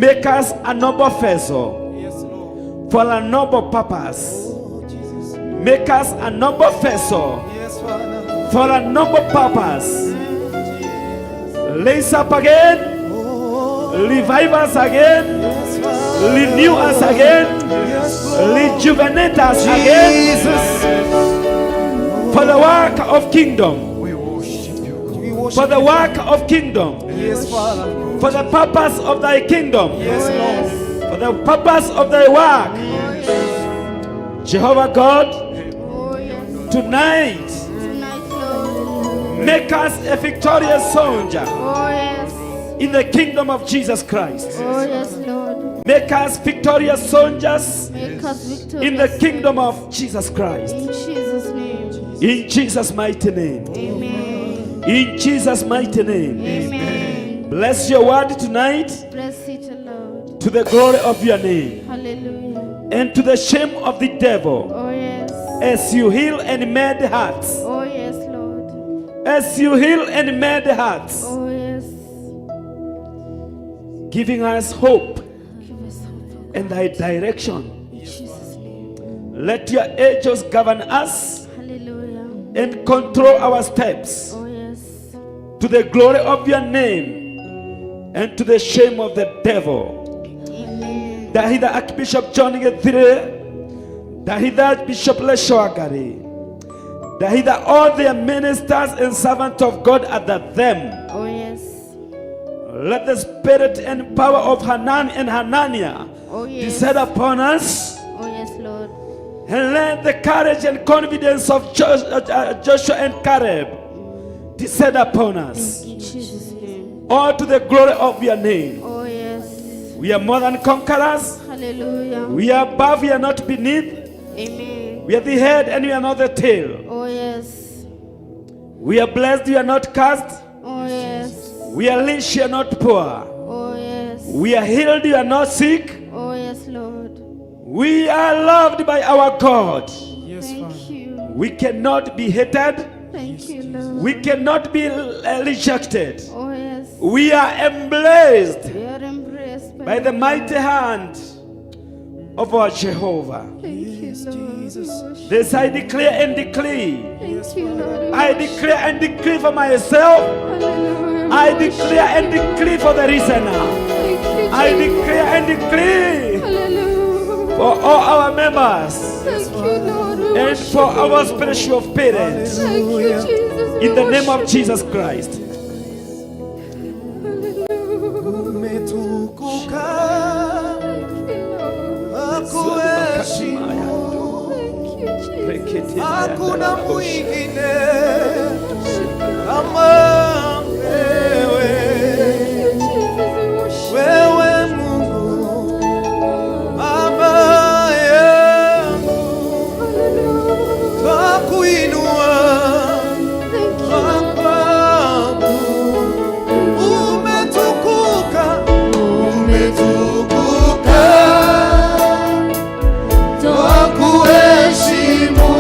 Make us a noble vessel Yes, Lord. for a noble purpose. Oh, Jesus. Make us a noble vessel Yes, Father. for a noble purpose. Raise up again, Oh, revive us again, yes, Father. renew us again, Yes, Lord. rejuvenate us again Jesus. for the work of kingdom, We worship you. We worship for the work of kingdom, Yes, Father. for the purpose of thy kingdom, Yes, Lord. for the purpose of thy work. Jehovah God, Oh yes. tonight Tonight, Lord. make us a victorious soldier Oh yes. in the kingdom of Jesus Christ. Oh yes, Lord. Make us victorious soldiers Make us victorious. in the kingdom of Jesus Christ. In Jesus' name. In Jesus' mighty name. Amen. In Jesus' mighty name. Amen. Bless your word tonight Bless it, Lord. to the glory of your name Hallelujah. and to the shame of the devil Oh yes. as you heal and mend hearts. Oh yes, Lord. As you heal and mend hearts, Oh yes. giving us hope Give us hope. and thy direction. In Jesus' name. Let your angels govern us Hallelujah. and control our steps Oh yes. to the glory of your name and to the shame of the devil. Amen. Ndahitha Archbishop John Githire, ndahitha Bishop Leshoagari, ndahitha all their ministers and servants of God under them. Oh yes. Let the spirit and power of Hanan and Hananiah Oh yes. descend upon us, Oh yes, Lord. and let the courage and confidence of Joshua and Caleb descend upon us. In Jesus' name. All to the glory of your name. Oh yes. We are more than conquerors. Hallelujah. We are above, we are not beneath. Amen. We are the head and we are not the tail. Oh yes. We are blessed, we are not cursed. Oh yes. We are rich, we are not poor. Oh yes. We are healed, we are not sick. Oh yes, Lord. We are loved by our God. Yes, Thank Father. you. We cannot be hated. Thank you, Lord. We cannot be rejected. Oh yes. We are embraced We are embraced by the mighty hand of our Jehovah. Thank you, Lord. Jesus. We worship This I declare and decree. Thank you, Lord. We I worship declare and decree for myself. Hallelujah. We I worship declare and you. decree for the listener. Thank you, I Jesus. declare and decree Hallelujah. for all our members. Thank you, Lord. We and worship for you. our spiritual parents. Thank you, Jesus. We In the name of worship Jesus Christ. you. Hallelujah. Umetukuka, Thank you, Lord. nakuheshimu. Thank you, Jesus. Hakuna mwingine kama wewe. Thank you, Jesus. We worship Wewe Mungu Baba yangu, Hallelujah. twakuinua Thank you, Lord. twakuabudu. Umetukuka, umetukuka, twakuheshimu.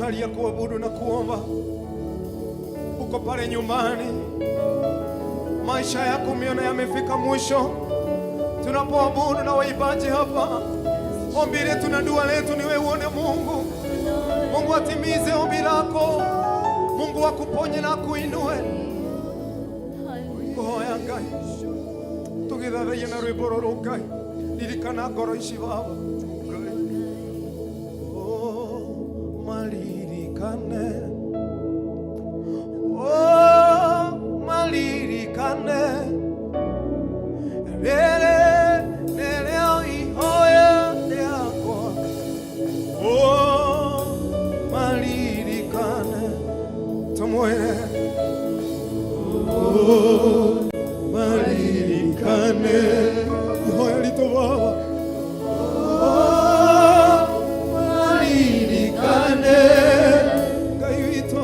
Hali ya kuabudu na kuomba, uko pale nyumbani, maisha yako umeona yamefika mwisho. Tunapoabudu na waimbaji hapa, ombi letu na dua letu ni wewe uone Mungu. Mungu atimize ombi lako, Mungu akuponye na akuinue. Kuhoya Ngai tugithathaiya na rwimbo rũrũ. Ngai, ririkana ngoro ici, Baba Ngai. Oh, maririkane, oh, maririkane rĩrĩ nĩrĩo ihoya rĩakwa. Oh, maririkane, tũmwĩre, oh, maririkane ihoya ritũ, Baba. Oh, maririkane, Ngai witũ,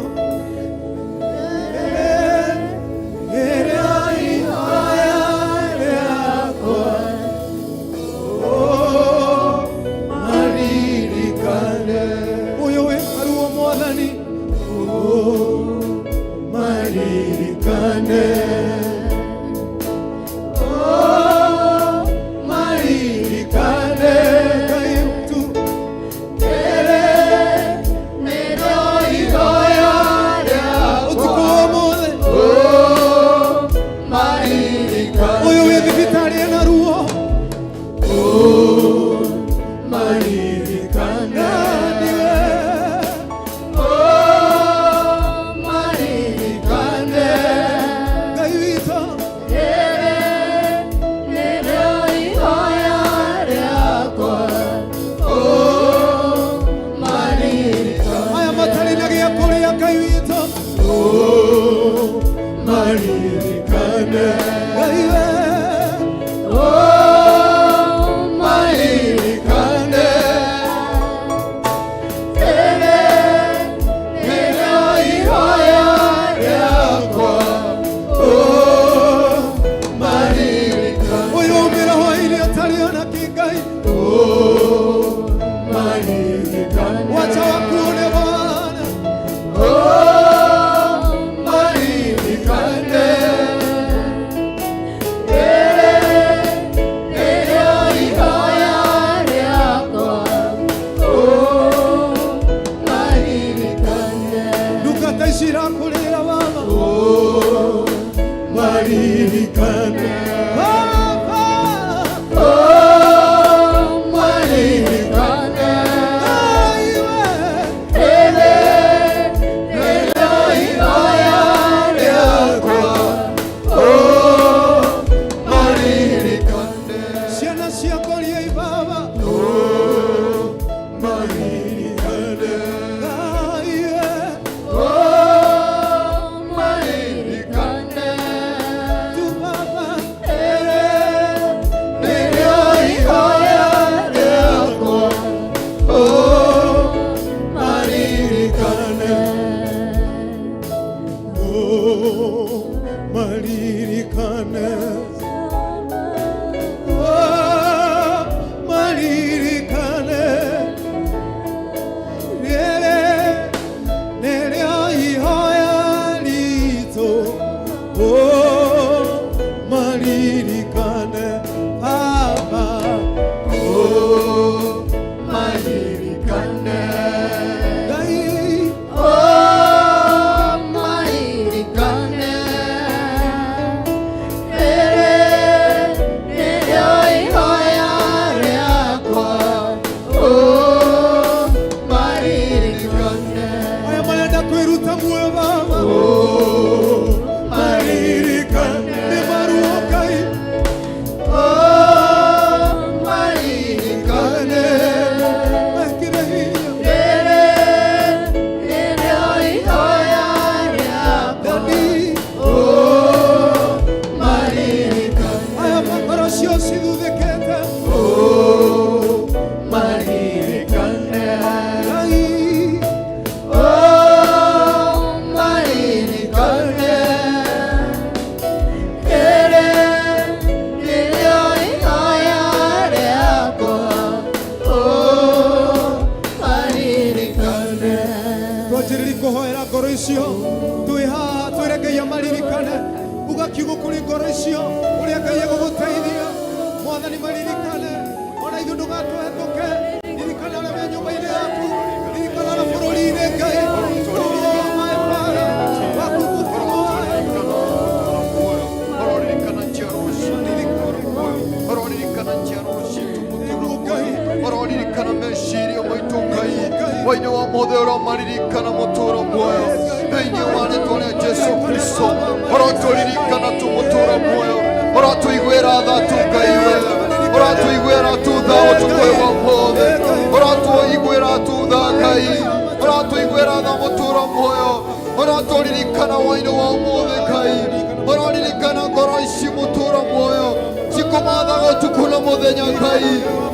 rĩrĩ ihoya rĩakwa. Oh, maririkane ũyũ wĩ maruo, Mwathani. Oh, maririkane. Oh, maririkane, Ngai witũ, rĩrĩ nĩrĩo ihoya rĩakwa ũtukũ wa ũmũthĩ. Ũyũ wĩ thibitarĩ ena ruo, maririkane niwe. Oh, maririkane, Ngai witũ, Nĩrĩo ihoya rĩakwa. Oh, maririkane. Aya matarĩ na gĩa kũrĩa, Ngai witũ. Maririkane, Ngai we. Oh, maririkane. Rĩrĩ nĩrĩo ihoya rĩakwa. Oh, maririkane ũyũ umĩra hwaĩ-inĩ atarĩ ona kĩ, Ngai. Maririkane. Wacha wakuone, Bwana. Oh, maririkane. Rĩrĩ nĩrĩo ihoya rĩakwa. Oh, maririkane. Ndungata ici irakũrĩra, Baba. Maririkane, Baba. Oh, maririkane. Ngai we. Rĩrĩ nĩrĩo ihoya rĩakwa. Oh, maririkane ciana ciakwa, Baba. Maririkane, Ngai we. Oh, maririkane. Tu Baba. Rĩrĩ nĩrĩo ihoya rĩakwa. Oh, maririkane. Oh, maririkane. Oh, maririkane rĩrĩ nĩrĩo ihoya ritũ. Oh, maririkane, Baba. Oh, maririkane. Ngai. Oh, maririkane. Rĩrĩ nĩrĩo ihoya rĩakwa. Oh, maririkane. Aya marenda kwĩruta muoyo, Baba. Maririkane nĩ maruo, Ngai. Oh, maririkane. Mekĩre hinya. Rĩrĩ nĩrĩo ihoya rĩakwa. Dani. Oh, maririkane. Aya makoro cio cithuthĩkĩte. Oh, maririkane. Ngai. Oh, maririkane. Rĩrĩ nĩrĩo ihoya rĩakwa. Oh, maririkane. Ngoro icio ũrĩa Ngai egũgũteithia. Mwathani maririkane, ona ithuĩ ndũgatũhetũke. Ririkana arĩa me nyũmba-inĩ yaku, ririkana arĩa bũrũri-inĩ Ngai. Oh, my Father, wakumbuke Ororirikana njiarwo citũ ororirikana njiarwo citũ mũtũũro muoyo ororirikana meciria maitũ Ngai wainĩ wa mothe oromaririkana mũtũũro muoyo thĩinĩ wa rĩtwa rĩa Jesu Kristo orotũririkana tu mũtũũro muoyo orotũiguĩra tha tu Ngai we orotũiguĩra tu tha ũtukũ ũyũ wa ũmũthĩ orotũiguĩra tu tha Ngai orotũiguĩra tha mũtũũro muoyo orotũririkana wainĩ wa ũmũthĩ Ngai ororirikana ngoro ici mũtũũro muoyo cikũmathaga ũtukũ na mũthenya Ngai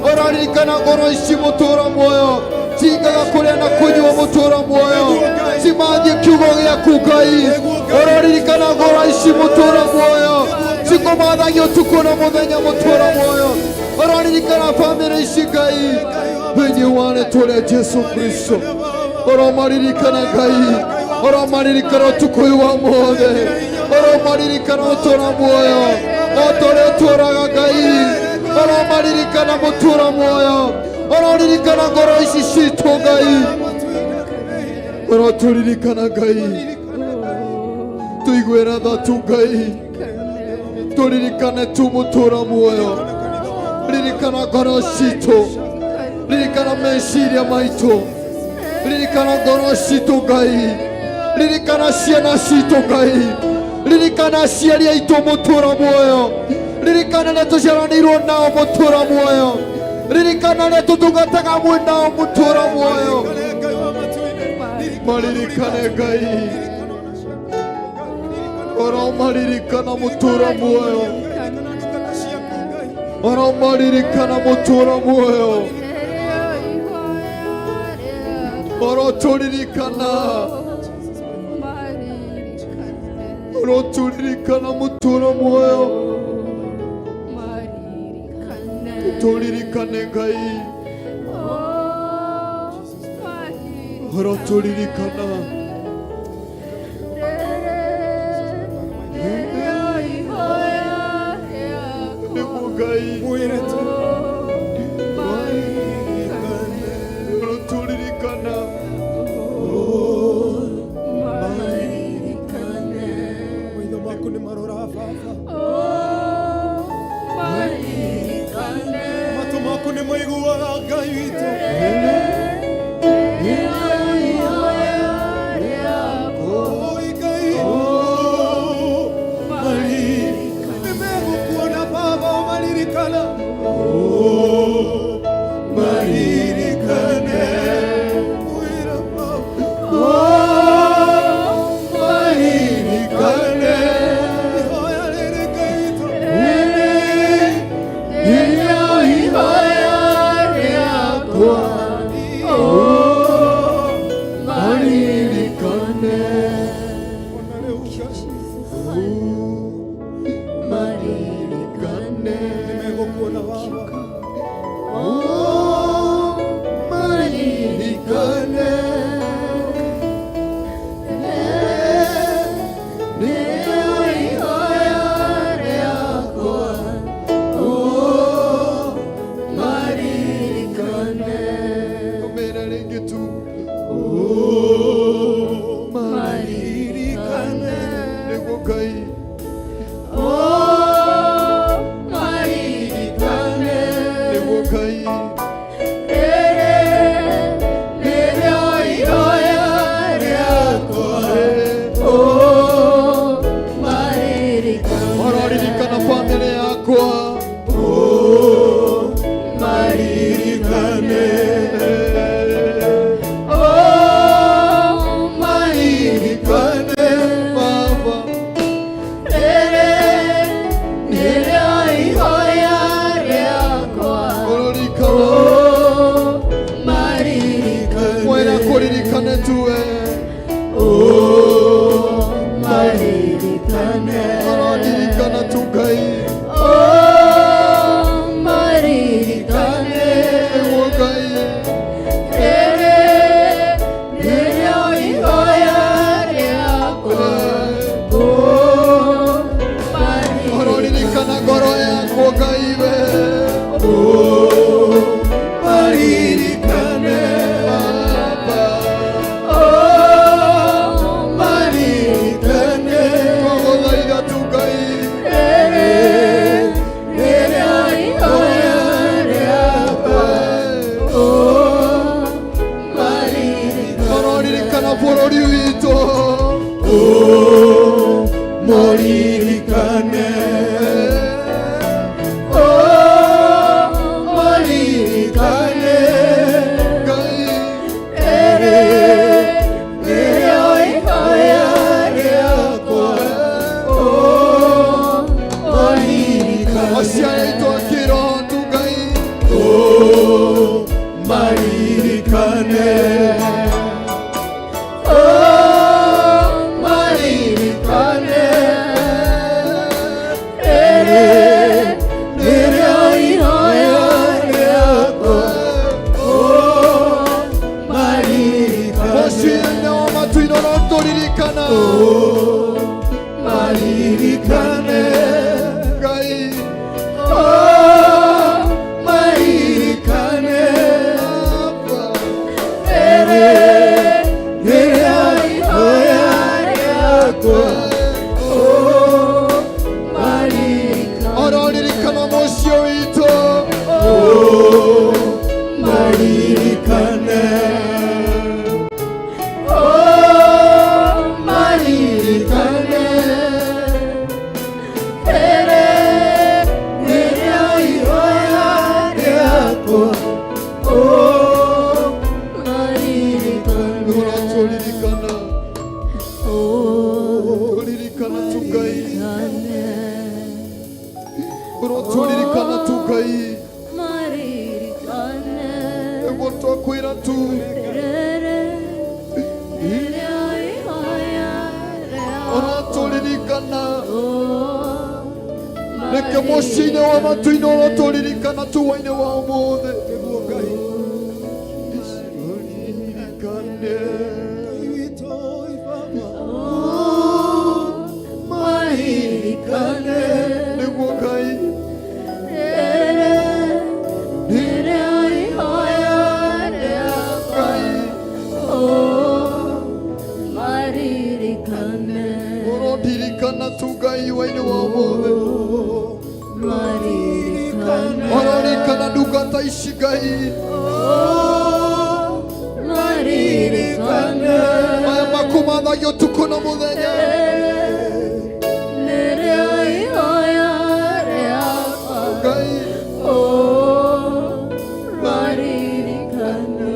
ororirikana ngoro ici mũtũũro muoyo cingaga kũrĩa na kũnyua mũtũũro muoyo cimathie kiugo gĩaku Ngai ororirikana ngoro ici mũtũũro muoyo cikũmathagia ũtukũ na mũthenya mũtũũro muoyo ororirikana bamĩrĩ ici Ngai thĩinĩ wa rĩtwa rĩa Jesu Kristo oromaririkana Ngai oromaririkana ũtukũ ũyũ wa ũmũthĩ oromaririkana ũtũũro muoyo o ta ũrĩa ũtũũraga Ngai oromaririkana mũtũũro muoyo ororirikana ngoro ici citũ Ngai orotũririkana Ngai tũiguĩra tha tu Ngai tũririkane tu mũtũũro muoyo ririkana ngoro citũ ririkana meciria maitũ ririkana ngoro citũ Ngai ririkana ciana citũ Ngai ririkana aciari aitũ mũtũũro muoyo ririkana arĩa tũciaranĩirwo nao mũtũũro muoyo ririkana arĩa tũtungataga hamwe nao mũtũũro muoyo maririkane Ngai oromaririkana mũtũũro muoyo oromaririkana mũtũũro muoyo orotũririkana orotũririkana mũtũũro muoyo tũririkane Ngai orotũririkana nĩguo Ngai Mwĩre tu orotũririkana maitho maku nĩ marora baba matũ maku nĩ maiguaga Ngai witũ. Oi Ngai, nĩmegũkuona baba ũmaririkana maririkane mwĩra baba maririkane ihoya rĩrĩ Ngai witũ. Nĩrĩo ihoya rĩakwa maririkane Ona rĩu Ngai maririkane nĩmegũkuona baba maririkane nĩrĩo ihoya rĩakwa maririkane ũmĩre rĩngĩ tu maririkane nĩguo Ngai Maririkane nĩguo Ngai nĩrĩo ihoya rĩakwa maririkane ororirikana bamĩrĩ yakwa maririkane maririkane baba nĩrĩo ihoya rĩakwa ororikana Maririkane. Oh, maririkane. Rere, rĩrĩa ihoya rĩakwa. Oh, maririkane. Ũratũririkana. Oh, Tũririkana tu Ngai. Ũrotũririkana tu Ngai. maririkane. Nĩguo twakwĩra tu. Rere, rĩrĩa ihoya rĩakwa. Ũrotũririkana. Oh, Reke mũciĩ-inĩ wa matu-inĩ ũrotũririkana tu hwaĩ-inĩ wa ũmũthĩ. Nĩguo Ngai. Ũririkane. Ngai witũ Baba. Oh, maririkane. Nĩguo Ngai. Rere, rĩrĩa ihoya rĩakwa. Ngai. Oh, maririkane. Ũrondirikana tu Ngai hwaĩ-inĩ wa ũmũthĩ. Maririkane. Ũrorikana ndungata ici Ngai. Oh, maririkane. Maya makumathagia ũtukũ na mũthenya. Rĩrĩa ihoya rĩakwa. Ngai. Oh, maririkane.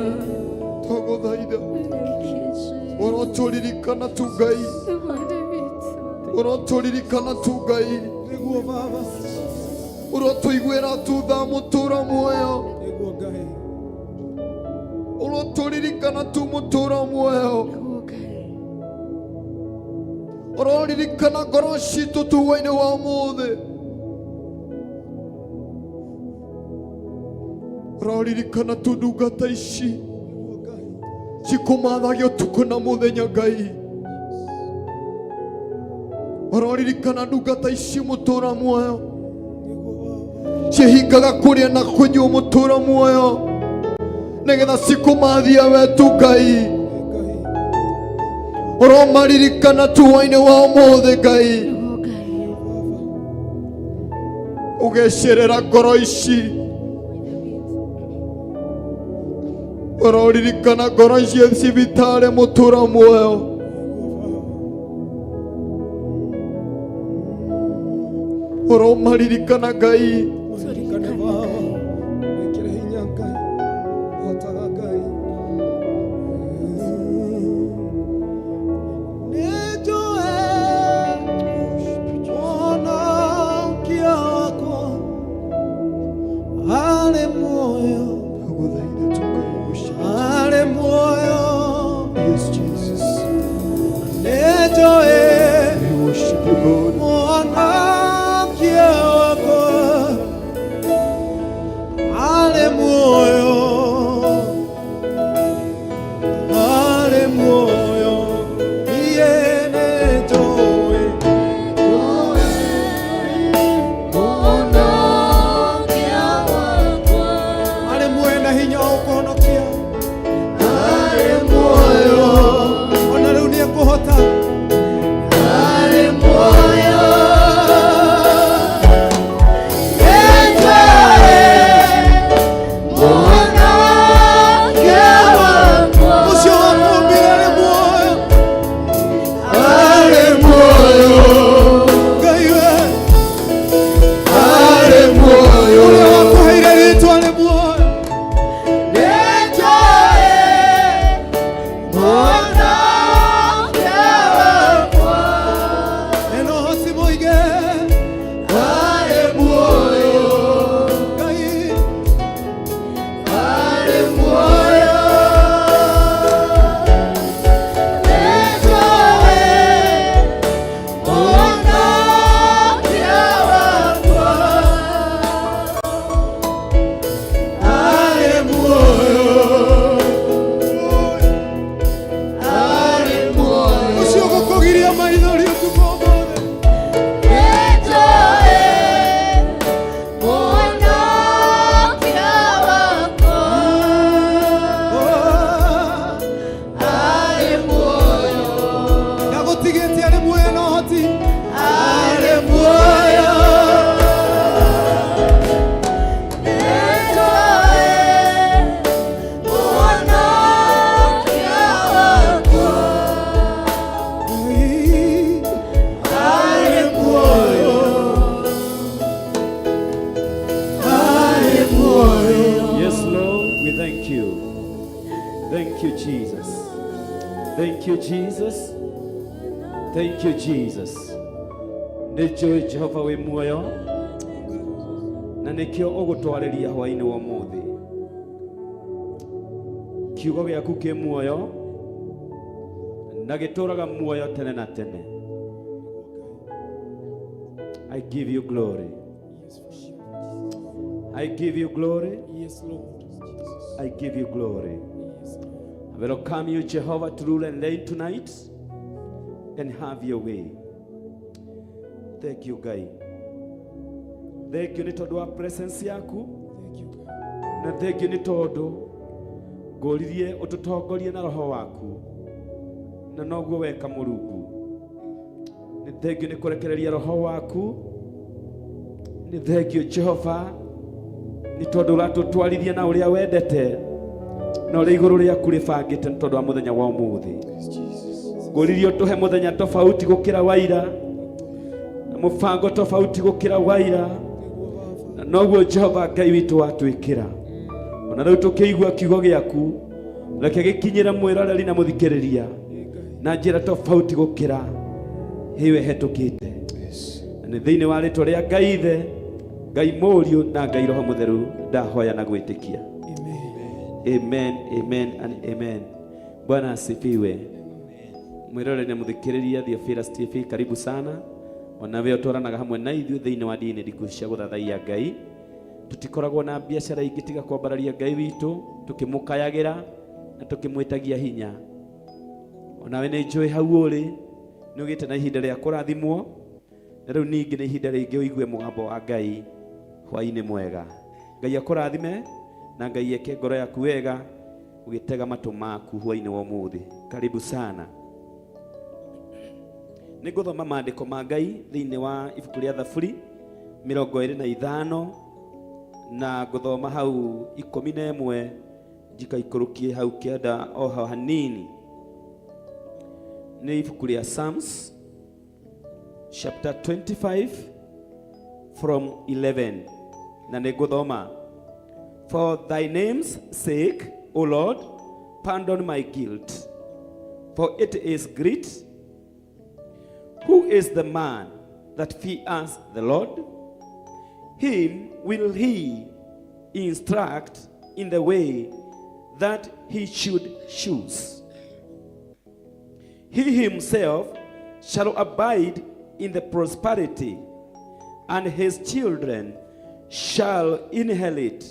Twagũthaitha. Thank you, Jesus. Ũrotũririkana tu Ngai. Ithe witũ. Ũrotũririkana tu Ngai. Nĩguo Baba. Ũrotũiguĩra tu tha mũtũũra muoyo. Nĩguo Ngai. Ũrotũririkana tu mũtũũra muoyo. Nĩguo Ngai. Ũroririkana ngoro citũ tu hwaĩ-inĩ wa ũmũthĩ. Ũroririkana tu ndungata ici Nĩguo Ngai. cikũmathagia ũtukũ na mũthenya Ngai. Ũroririkana ndungata ici mũtũũra muoyo. Nĩguo Baba. Cihingaga kũrĩa na kũnyua mũtũũra muoyo nĩgetha cikũmathia we tu Ngai. Ngai. Ũromaririkana tu hwaĩ-inĩ wa ũmũthĩ Ngai. Nĩguo Ngai. Ũgecerera ngoro ici. Ũroririkana ngoro ici thibitarĩ mũtũũra muoyo. Ũromaririkana Ngai. Maririkane Baba. Wĩkĩre hinya Ngai. Hotaga Ngai. Nĩnjũĩ mũhonokia wakwa arĩ muoyo, Ndagũthaitha tu Ngai ũcio. arĩ muoyo. Yes, Jesus. Nĩnjũĩ We worship you, God. mũhonokia wakwa arĩ muoyo, arĩ muoyo. Niĩ nĩnjũĩ Mũhonokia wakwa. Thank you, Jesus. Thank you, Jesus. Thank you, Jesus. Nĩ njũĩ Jehova wĩ muoyo na nĩkĩo ũgũtwarĩria hwaĩ-inĩ wa ũmũthĩ. Kiugo gĩaku kĩ muoyo na gĩtũraga muoyo tene na tene. I give you glory. I give you glory. Yes, Lord. I give you glory. Yes, Lord. I welcome you, Jehovah, to rule and reign tonight and have your way. Thank you, Ngai. Thank you nĩ tondũ wa presence yaku Thank you, God. na thank you nĩ tondũ ngũririe ũtũtongorie na roho waku na noguo weka Mũrungu. Nĩ thank you nĩ kũrekereria roho waku. Nĩ thank you Jehova nĩ tondũ ũratũtwarithia na ũrĩa wendete na ũrĩa igũrũ rĩaku rĩbangĩte nĩ tondũ wa mũthenya wa ũmũthĩ. Ngũririe ũtũhe mũthenya tofauti gũkĩra wa ira na mũbango tofauti gũkĩra wa ira na noguo Jehova Ngai witũ watwĩkĩra. Ona rĩu tũkĩigua kiugo gĩaku reke gĩkinyĩre mwĩroreri na mũthikĩrĩria na njĩra tofauti gũkĩra ĩyo ĩhetũkĩte. Na nĩ thĩinĩ wa rĩtwa rĩa Ngai Ithe, Ngai Mũriũ na Ngai Roho Mũtheru ndahoya na gwĩtĩkia. Amen, amen and amen. Bwana asifiwe. Mwĩroreri na mũthikĩrĩria Theophilus TV, karibu sana. Onawe ũtwaranaga hamwe na ithuĩ thĩinĩ wa ndini ndiku cia gũthathaiya Ngai. Tũtikoragwo na biacara ingĩ tiga kwambararia Ngai witũ, tũkĩmũkayagĩra na tũkĩmwĩtagia hinya. Onawe nĩ njũĩ hau ũrĩ nĩ ũgĩte na ihinda rĩa kũrathimwo na rĩu ningĩ nĩ ihinda rĩngĩ ũigue mũgambo wa Ngai hwaĩ-inĩ mwega. Ngai akũrathime na Ngai eke ngoro yaku wega ũgĩtega matũ maku hwaĩ-inĩ wa ũmũthĩ. Karibu sana. Nĩ ngũthoma maandĩko ma Ngai thĩinĩ wa ibuku rĩa Thaburi 25 na ngũthoma hau 11 njikaikũrũkie hau 9 o hau hanini. Nĩ ibuku rĩa Psalms chapter 25 from 11 na nĩ ngũthoma. For thy name's sake, O Lord, pardon my guilt, for it is great. Who is the man that fears the Lord? Him will he instruct in the way that he should choose. He himself shall abide in the prosperity, and his children shall inherit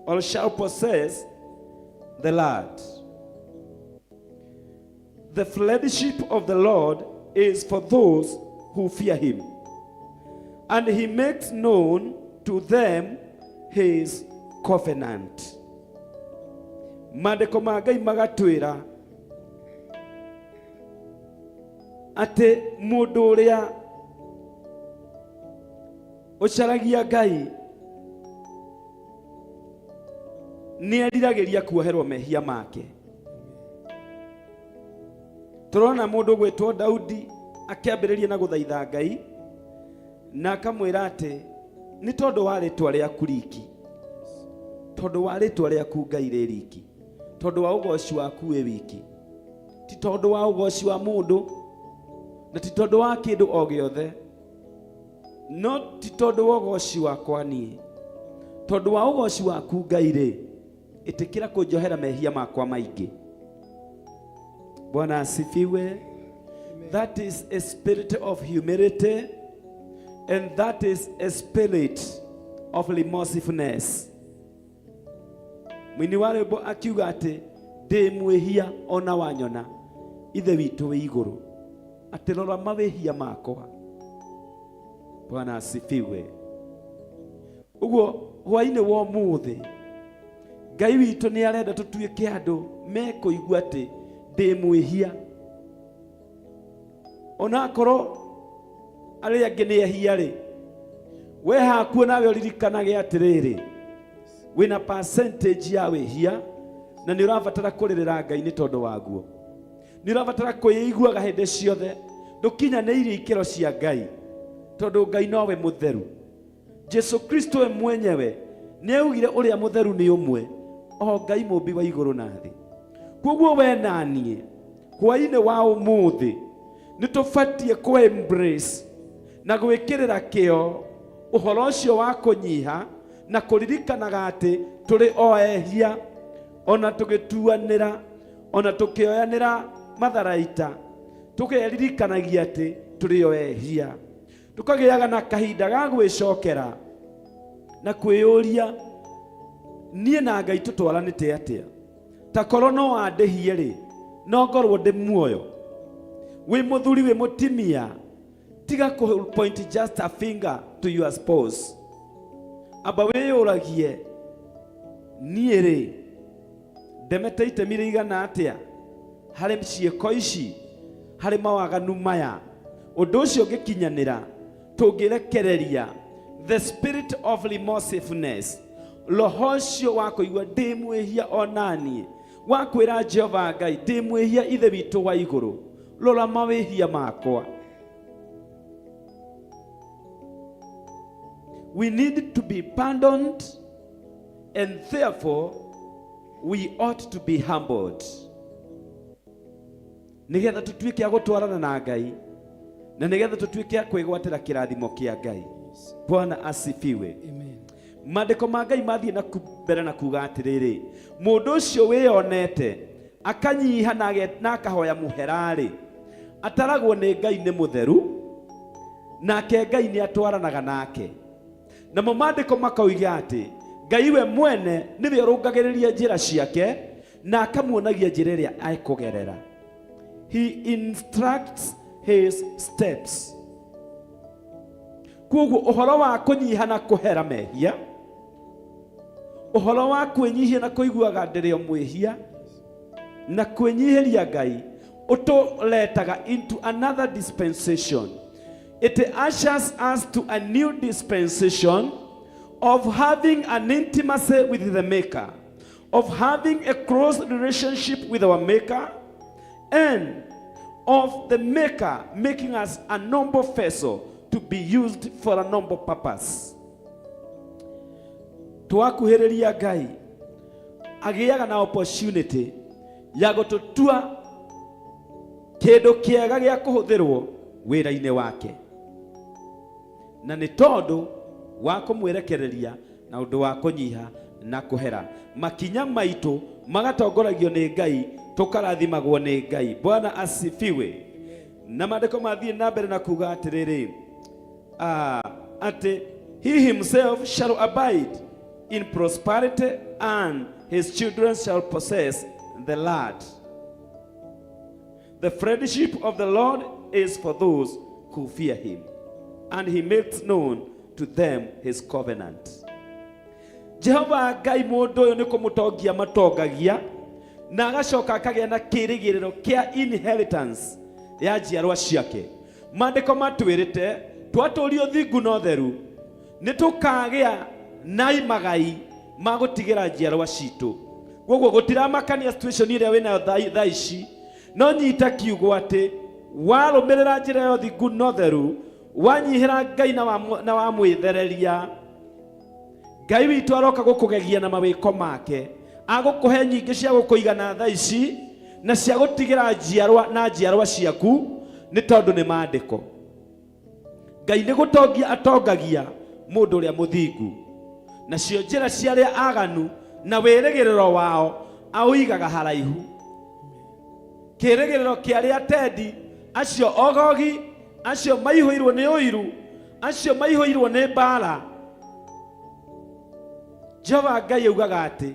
or shall possess the land. The friendship of the Lord is for those who fear him, and he makes known to them his covenant. Maandĩko ma Ngai magatwĩra atĩ mũndũ ũrĩa ũcaragia Ngai nĩ eriragĩria kuoherwo mehia make. Tũrona mũndũ gwĩtwo Daudi akĩambĩrĩria na gũthaitha Ngai na akamwĩra atĩ nĩ tondũ wa rĩtwa rĩaku riki, tondũ wa rĩtwa rĩaku Ngai rĩ riki, tondũ wa ũgoci waku wĩ wiki, ti tondũ wa ũgoci wa mũndũ na ti tondũ wa kĩndũ o gĩothe, no ti tondũ wa ũgoci wakwa niĩ, tondũ wa ũgoci waku Ngai rĩ, ĩtĩkĩra kũnjohera mehia makwa maingĩ. Bwana asifiwe. That is a spirit of humility and that is a spirit of remorsiveness. Mũini wa rwĩmbo akiuga atĩ ndĩ mwĩhia ona wanyona ithe witũ wĩ igũrũ, atĩ rora mawĩhia makwa. Bwana asifiwe. Ũguo hwaĩ-inĩ wa ũmũthĩ Ngai witũ nĩ arenda tũtuĩke andũ mekũigua atĩ ndĩ mwĩhia, onakorwo arĩa angĩ nĩ ehia rĩ, we hakuo nawe ũririkanage atĩrĩrĩ, wĩna percentage ya wĩhia na nĩ ũrabatara kũrĩrĩra Ngai nĩ tondũ waguo. Nĩ ũrabatara kwĩiguaga hĩndĩ ciothe ndũkinyanĩirie ikĩro cia Ngai, tondũ Ngai nowe mũtheru. Jesu Kristo we mwenyewe nĩ augire ũrĩa mũtheru nĩ ũmwe, o Ngai mũmbi wa igũrũ na thĩ. Koguo we na niĩ hwainĩ wa ũmũthĩ nĩ tũbatiĩ kũ embrace na gwĩkĩrĩra kĩo ũhoro ũcio wa kũnyiha na kũririkanaga atĩ tũrĩ o ehia ona tũgĩtuanĩra ona tũkĩoyanĩra matharaita tũkeririkanagia atĩ tũrĩ o ehia tũkagĩaga na kahinda ga gwĩcokera na kwĩyũria niĩ na Ngai tũtwaranĩte atĩa ta korwo no andĩhie rĩ no ngorwo ndĩ muoyo wĩ mũthuri wĩ mũtimia tiga kũ point just a finger to your spouse amba wĩyũragie niĩ rĩ ndemete itemi rĩigana atĩa harĩ ciĩko ici harĩ mawaganu maya ũndũ ũcio ũngĩkinyanĩra tũngĩrekereria the spirit of remorsiveness roho ũcio wa kũigua ndĩ mwĩhia o naniĩ wa kwĩra Jehova Ngai ndĩ mwĩhia ithe witũ wa igũrũ rora mawĩhia makwa. We need to be pardoned and therefore we ought to be humbled nigetha tutuike a gutwarana na Ngai na nigetha tutuike a kwigwatira kirathimo kia Ngai. Bwana asifiwe. Amen. Maandĩko ma Ngai mathiĩ na mbere na kuga atĩrĩrĩ, mũndũ ũcio wĩyonete akanyiha na akahoya mũhera-rĩ, ataragwo nĩ Ngai nĩ mũtheru, nake Ngai nĩ atwaranaga nake. Namo maandĩko makoiga atĩ Ngai we mwene nĩwe ũrũngagĩrĩria njĩra ciake na akamuonagia njĩra ĩrĩa ekũgerera. He instructs his steps. Koguo ũhoro wa kũnyiha na kũhera mehia, ũhoro wa kwĩnyihia na kũiguaga ndĩrĩ o mwĩhia na kwĩnyihĩria Ngai ũtũretaga into another dispensation. It ushers us to a new dispensation of having an intimacy with the Maker, of having a close relationship with our Maker, and of the Maker making us a noble vessel to be used for a noble purpose. Twakuhĩrĩria Ngai agĩaga na opportunity ya gũtũtua kĩndũ kĩega gĩa kũhũthĩrwo wĩra-inĩ wake, na nĩ tondũ wa kũmwĩrekereria na ũndũ wa kũnyiha na kũhera makinya maitũ magatongoragio nĩ Ngai tũkarathimagwo nĩ Ngai. Bwana asifiwe. Na maandĩko mathiĩ na mbere na kuga atĩrĩrĩ, atĩ he himself shall abide in prosperity and his children shall possess the land. The friendship of the Lord is for those who fear him, and he makes known to them his covenant. Jehova Ngai mũndũ ũyũ nĩ kũmũtongia matongagia na agacoka akagĩa na kĩĩrĩgĩrĩro kĩa inheritance ya njiarwa ciake. Maandĩko matwĩrĩte twatũũria ũthingu na ũtheru nĩ tũkagĩa na imagai ma gũtigĩra njiarwa citũ. Koguo gũtiramakania situation ĩrĩa wĩnayo thaa ici, no nyita kiugo atĩ warũmĩrĩra njĩra ya ũthingu na ũtheru, wanyihĩra Ngai na wamwĩthereria, Ngai witũ aroka gũkũgegia na mawĩko make, agũkũhe nyingĩ cia gũkũigana thaa ici na cia gũtigĩra njiarwa na njiarwa ciaku, nĩ tondũ nĩ maandĩko. Ngai nĩ gũtongia atongagia mũndũ ũrĩa mũthingu, nacio njĩra cia arĩa aganu na wĩrĩgĩrĩro wao aũigaga haraihu. Kĩĩrĩgĩrĩro kĩa arĩa atendi, acio ogogi, acio maihũirwo nĩ ũiru, acio maihũirwo nĩ mbara, Jehova Ngai augaga atĩ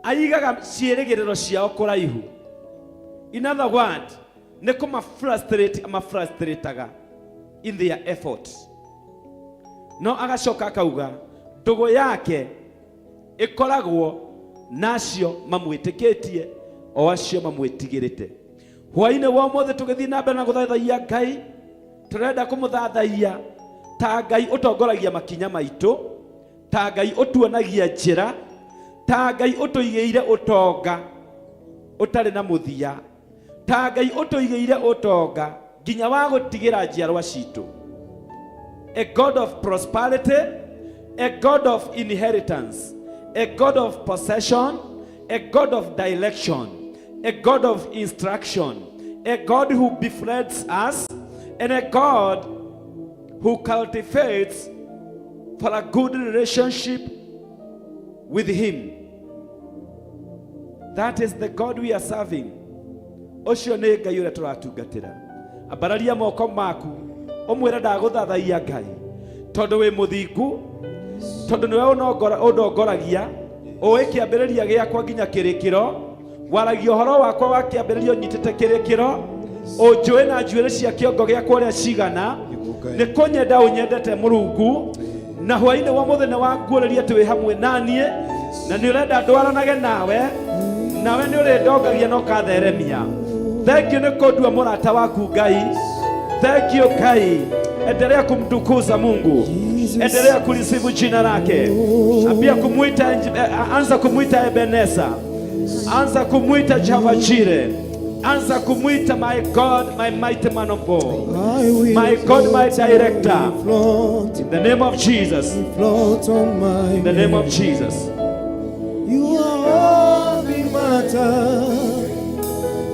aigaga ciĩrĩgĩrĩro ciao kũraihu. In other words, nĩ kũma frustrate amafrustrataga in their effort. No agacoka akauga ndũgũ yake ĩkoragwo na acio mamwĩtĩkĩtie o acio mamwĩtigĩrĩte. Hwainĩ wa ũmũthĩ tũgĩthiĩ na mbere na gũthathaiya Ngai, tũrenda kũmũthathaiya ta Ngai ũtongoragia makinya maitũ, ta Ngai ũtuonagia njĩra, ta Ngai ũtũigĩire ũtonga ũtarĩ na mũthia, ta Ngai ũtũigĩire ũtonga nginya wa gũtigĩra njiarwa citũ. A God of prosperity, a God of inheritance, a God of possession, a God of direction. a God of instruction, a God who befriends us, and a God who cultivates for a good relationship with Him. That is the God we are serving. Ũcio nĩ Ngai ũrĩa tũratungatĩra. Ambararia moko maku ũmwĩre, ndagũthathaiya Ngai tondũ wĩ mũthingu, tondũ nĩwe ũndongoragia, ũĩ kĩambĩrĩria gĩakwa nginya kĩrĩkĩro, waragia ũhoro wakwa wa kĩambĩrĩria ũnyitĩte kĩrĩkĩro, ũnjũĩ na njuĩrĩ cia kĩongo gĩakwa ũrĩa cigana. Nĩ kũnyenda ũnyendete, Mũrungu, na hwainĩ wa mũthenya wa nguũrĩria atĩ wĩ hamwe na niĩ na nĩ ũrenda ndwaranage nawe, nawe nĩ ũrĩndongagia na ũkatheremia. Thank you nĩ kũndua mũrata waku, Ngai. Thank you, Ngai. Endelea kumtukuza Mungu, endelea kulisifu jina lake. Ambia kumwita, anza kumwita Ebeneza, anza kumwita Jehova Jireh, anza kumwita my God, my mighty man of God, I will my God, my director. Float, In the name of Jesus. Float on my In the name of Jesus. You are all that matter.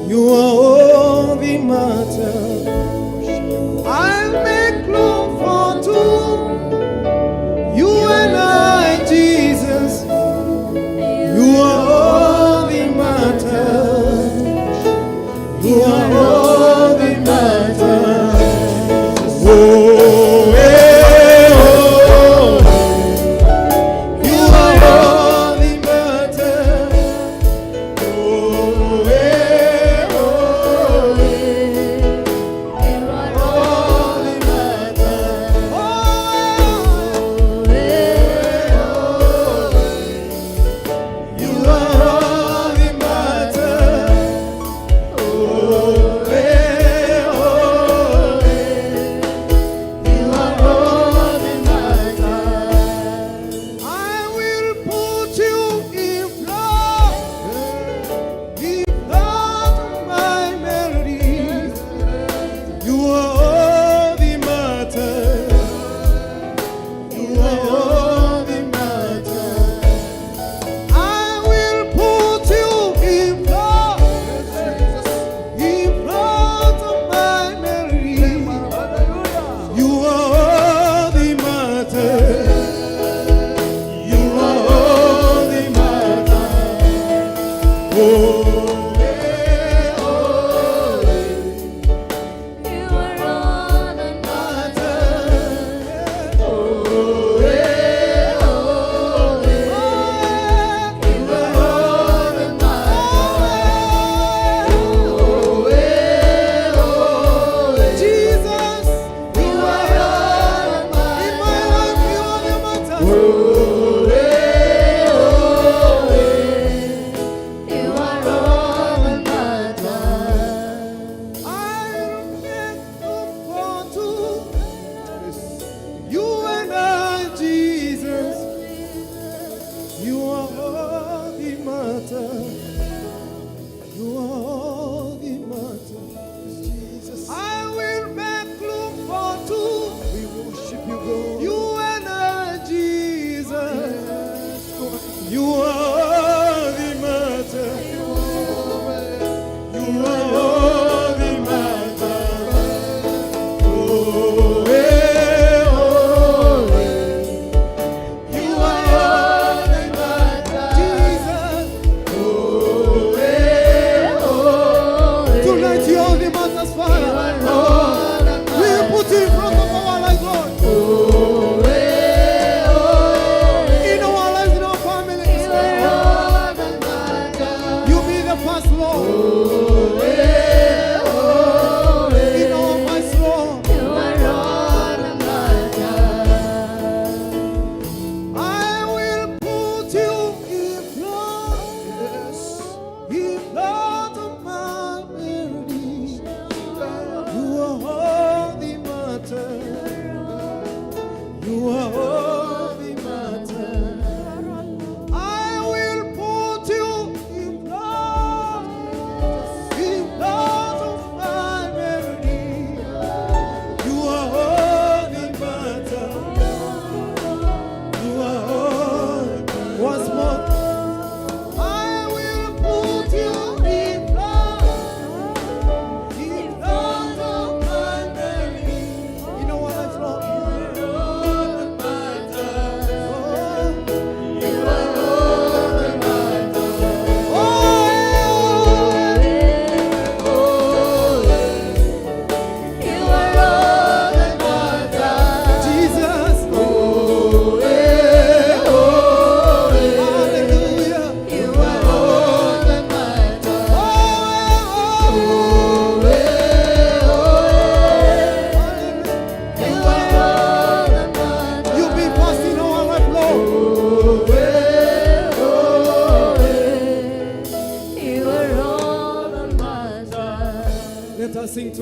You are all that matter. I'll make room for two. You and I, Jesus. You are all that matter. You are all that matter. Oh, eh, oh. You are all that matter. Oh, eh, oh. All that matter. Oh, eh, oh. You are all that matter. Oh, eh, oh. You are all that matter. I will put you in front of my melody. You are all that matter. You are all that matter. I will put you in front of my melody. You are all that matter. You are all that matter. Oh, eh, oh, You are all that matter. Oh, eh, oh, you are all that matter. Oh, eh, oh, Jesus, you are all that matter. In my life, you are the matter. Oh, eh, oh, You are all that matter. I'll make room for two. You and I, Jesus. You are all that matter. You are all that matter. Jesus. I will make room for two. We worship you, God. You and I, Jesus. You are all that matter. You are all that matter. Oh, eh, oh, eh. You are all that matter. Jesus. Oh, eh, oh. Tonight you are the matters, Father. We put you in front of our lives, Lord. In our lives, in our families.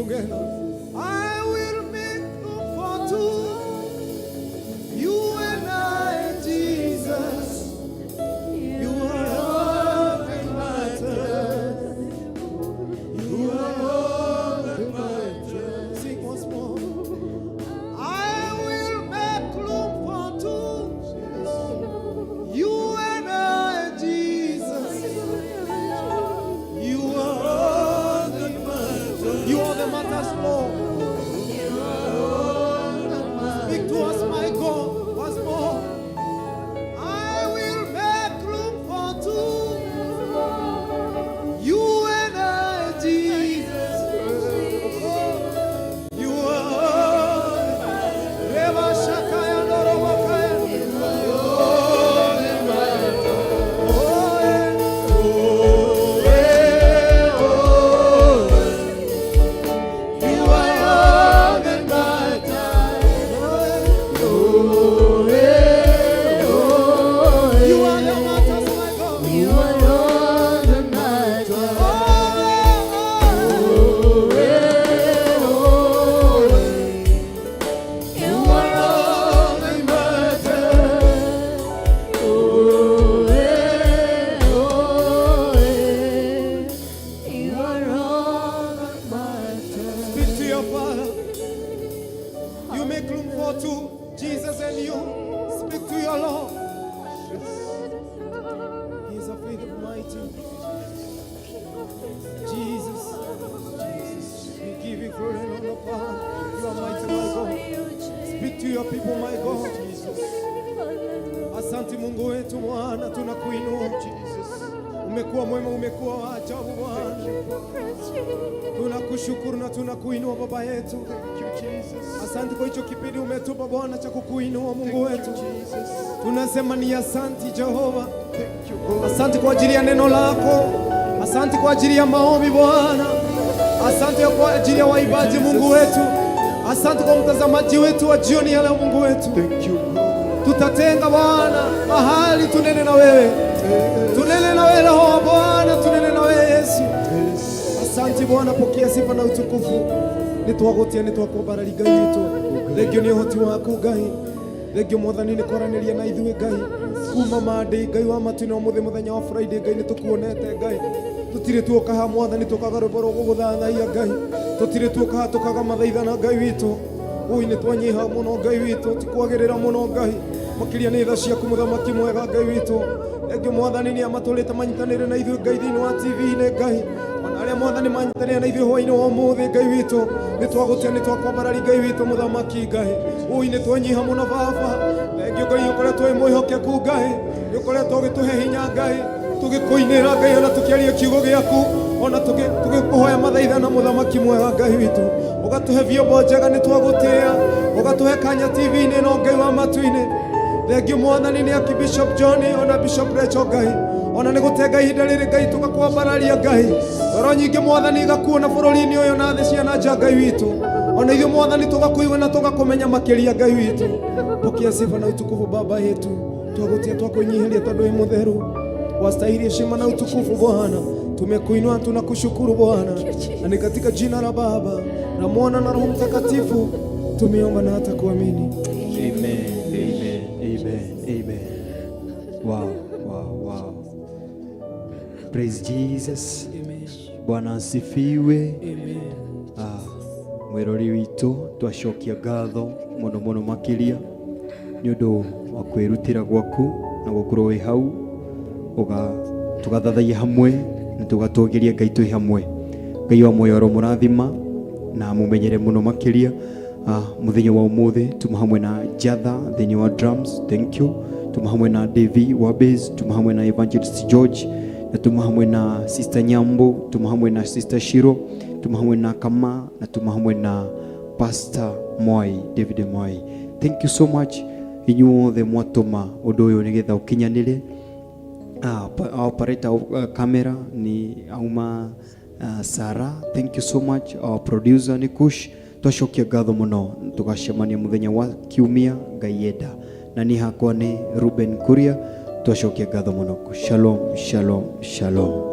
together. I will make room for two. You and I, Jesus. You are all that matters. You are all that matters. Sing once more. I will make room for two. You and I, Jesus. You are all that matters. You are the matters, Lord. Speak to us, my God, once more. I will make room for two. You and I, Jesus. You are. Reva Shakaya Norobakaya. Oh, eh. Oh, eh, oh. You are all that matters. Oh, eh, oh. You are the matters, my God. You are all that matters. Oh, oh, Oh, You are all that matters. Oh, eh, oh, eh. You are all that matters. Speak to your Father. You make room for two, Jesus and you. Speak to your Lord. He is a faithful, mighty. Jesus, Jesus, we give you glory and honor, Father. You are mighty, my God. Speak to your people, my God. Jesus. Asante Mungu wetu Bwana, tunakuinua. Umekuwa mwema, umekuwa wa ajabu Bwana. Tunakushukuru na tunakuinua Baba yetu. Asante kwa hicho kipindi umetupa Bwana cha kukuinua Mungu wetu. Tunasema ni asante Jehova. Asante kwa ajili ya neno lako. Asante kwa ajili ya maombi Bwana. Asante kwa ajili ya waimbaji Mungu wetu. Asante kwa mtazamaji wetu wa jioni ya leo Mungu wetu. Thank you, God. Tutatenga Bwana mahali tunene na wewe, tunene na wewe Roho wa Bwana, tunene na wewe Yesu. Asante Bwana, pokea sifa na utukufu. Nitwagotia nitwakwambarari Ngai witũ, thengio nĩ ũhoti waku Ngai, thengio Mwathani nĩ kwaranĩria na ithuĩ Ngai kuma Monday Ngai wa matu-inĩ ũmũthĩ mũthenya wa Friday Ngai nĩ tũkuonete Ngai tũtirĩ tuoka haha Mwathani tũkaga rwĩmbo rwa gũgũthathaia Ngai tũtirĩ tuoka haha tũkaga mathaithana Ngai witũ ui nĩ twanyiha mũno Ngai witũ tikwagĩrĩra mũno Ngai makĩria nĩ tha ciaku mũthamaki mwega Ngai witũ thengio Mwathani nĩ amatũrĩte manyitanĩre na ithuĩ Ngai thĩinĩ wa TV-inĩ Ngai ona arĩa Mwathani manyitanĩre na ithuĩ hwaĩ-inĩ wa ũmũthĩ Ngai witũ nĩ twagũtia nĩ twakwambarari Ngai witũ mũthamaki Ngai ui nĩ twanyiha mũno baba thengio Ngai ũkoretwo wĩ mwĩhokeku Ngai nĩ ũkoretwo ũgĩtũhe hinya Ngai tũgĩkũinĩra Ngai ona tũkĩaria kiugo gĩaku ona tũgĩkũhoya mathaithana mũthamaki mwega Ngai witũ ũgatũhe vyombo njega nĩ twagũtĩa ũgatũhe kanya TV-inĩ no Ngai wa matu-inĩ thengio Mwathani nĩ aki Bishop John ona Bishop Rachel Ngai ona nĩ gũtenga ihinda rĩrĩ Ngai tũgakwambararia Ngai ngoro nyingĩ Mwathani igakuona bũrũri-inĩ ũyũ na thĩ cia na nja Ngai witũ ona ithuĩ Mwathani tũgakũigua na tũgakũmenya makĩria Ngai witũ pokea sifa na utukufu Baba yetu twagũtia twakwĩnyihĩria tondũ wĩ mũtheru wastahili heshima na utukufu Bwana. Tumekuinua, tunakushukuru Bwana, na ni katika jina la Baba na Mwana na Roho Mtakatifu tumeomba na hata kuamini. Amen. Amen. Amen. Amen. Wow. Praise Jesus. Bwana asifiwe. Ah, mwirori witũ twacokia ngatho mũno mũno makĩria nĩ ũndũ wa kwĩrutĩra gwaku na gũkorwo wĩ hau ũga tũgathathaia hamwe na tũgatũgĩria Ngai twĩ hamwe. Ngai wa muoyo aromũrathima na mũmenyere mũno makĩria. Mũthenya wa ũmũthĩ tuma hamwe na Jatha thĩinĩ wa drums, thank you. Tuma hamwe na Devi wa bass, tuma hamwe na Evangelist George na tuma hamwe na Sister Nyambo, tuma hamwe na Sister Shiro, tuma hamwe na Kama na tuma hamwe na Pastor Mwai, David Mwai. Thank you so much inyuothe mwatũma ũndũ ũyũ nĩgetha ũkinyanĩre. Operator camera ni auma Sara, thank you so much. Our producer ni Kush. Twacokia ngatho mũno, tũgacemania mũthenya wa kiumia Ngai enda, na niĩ hakwa nĩ Ruben Kuria. Twacokia ngatho mũno. Shalom, shalom, shalom.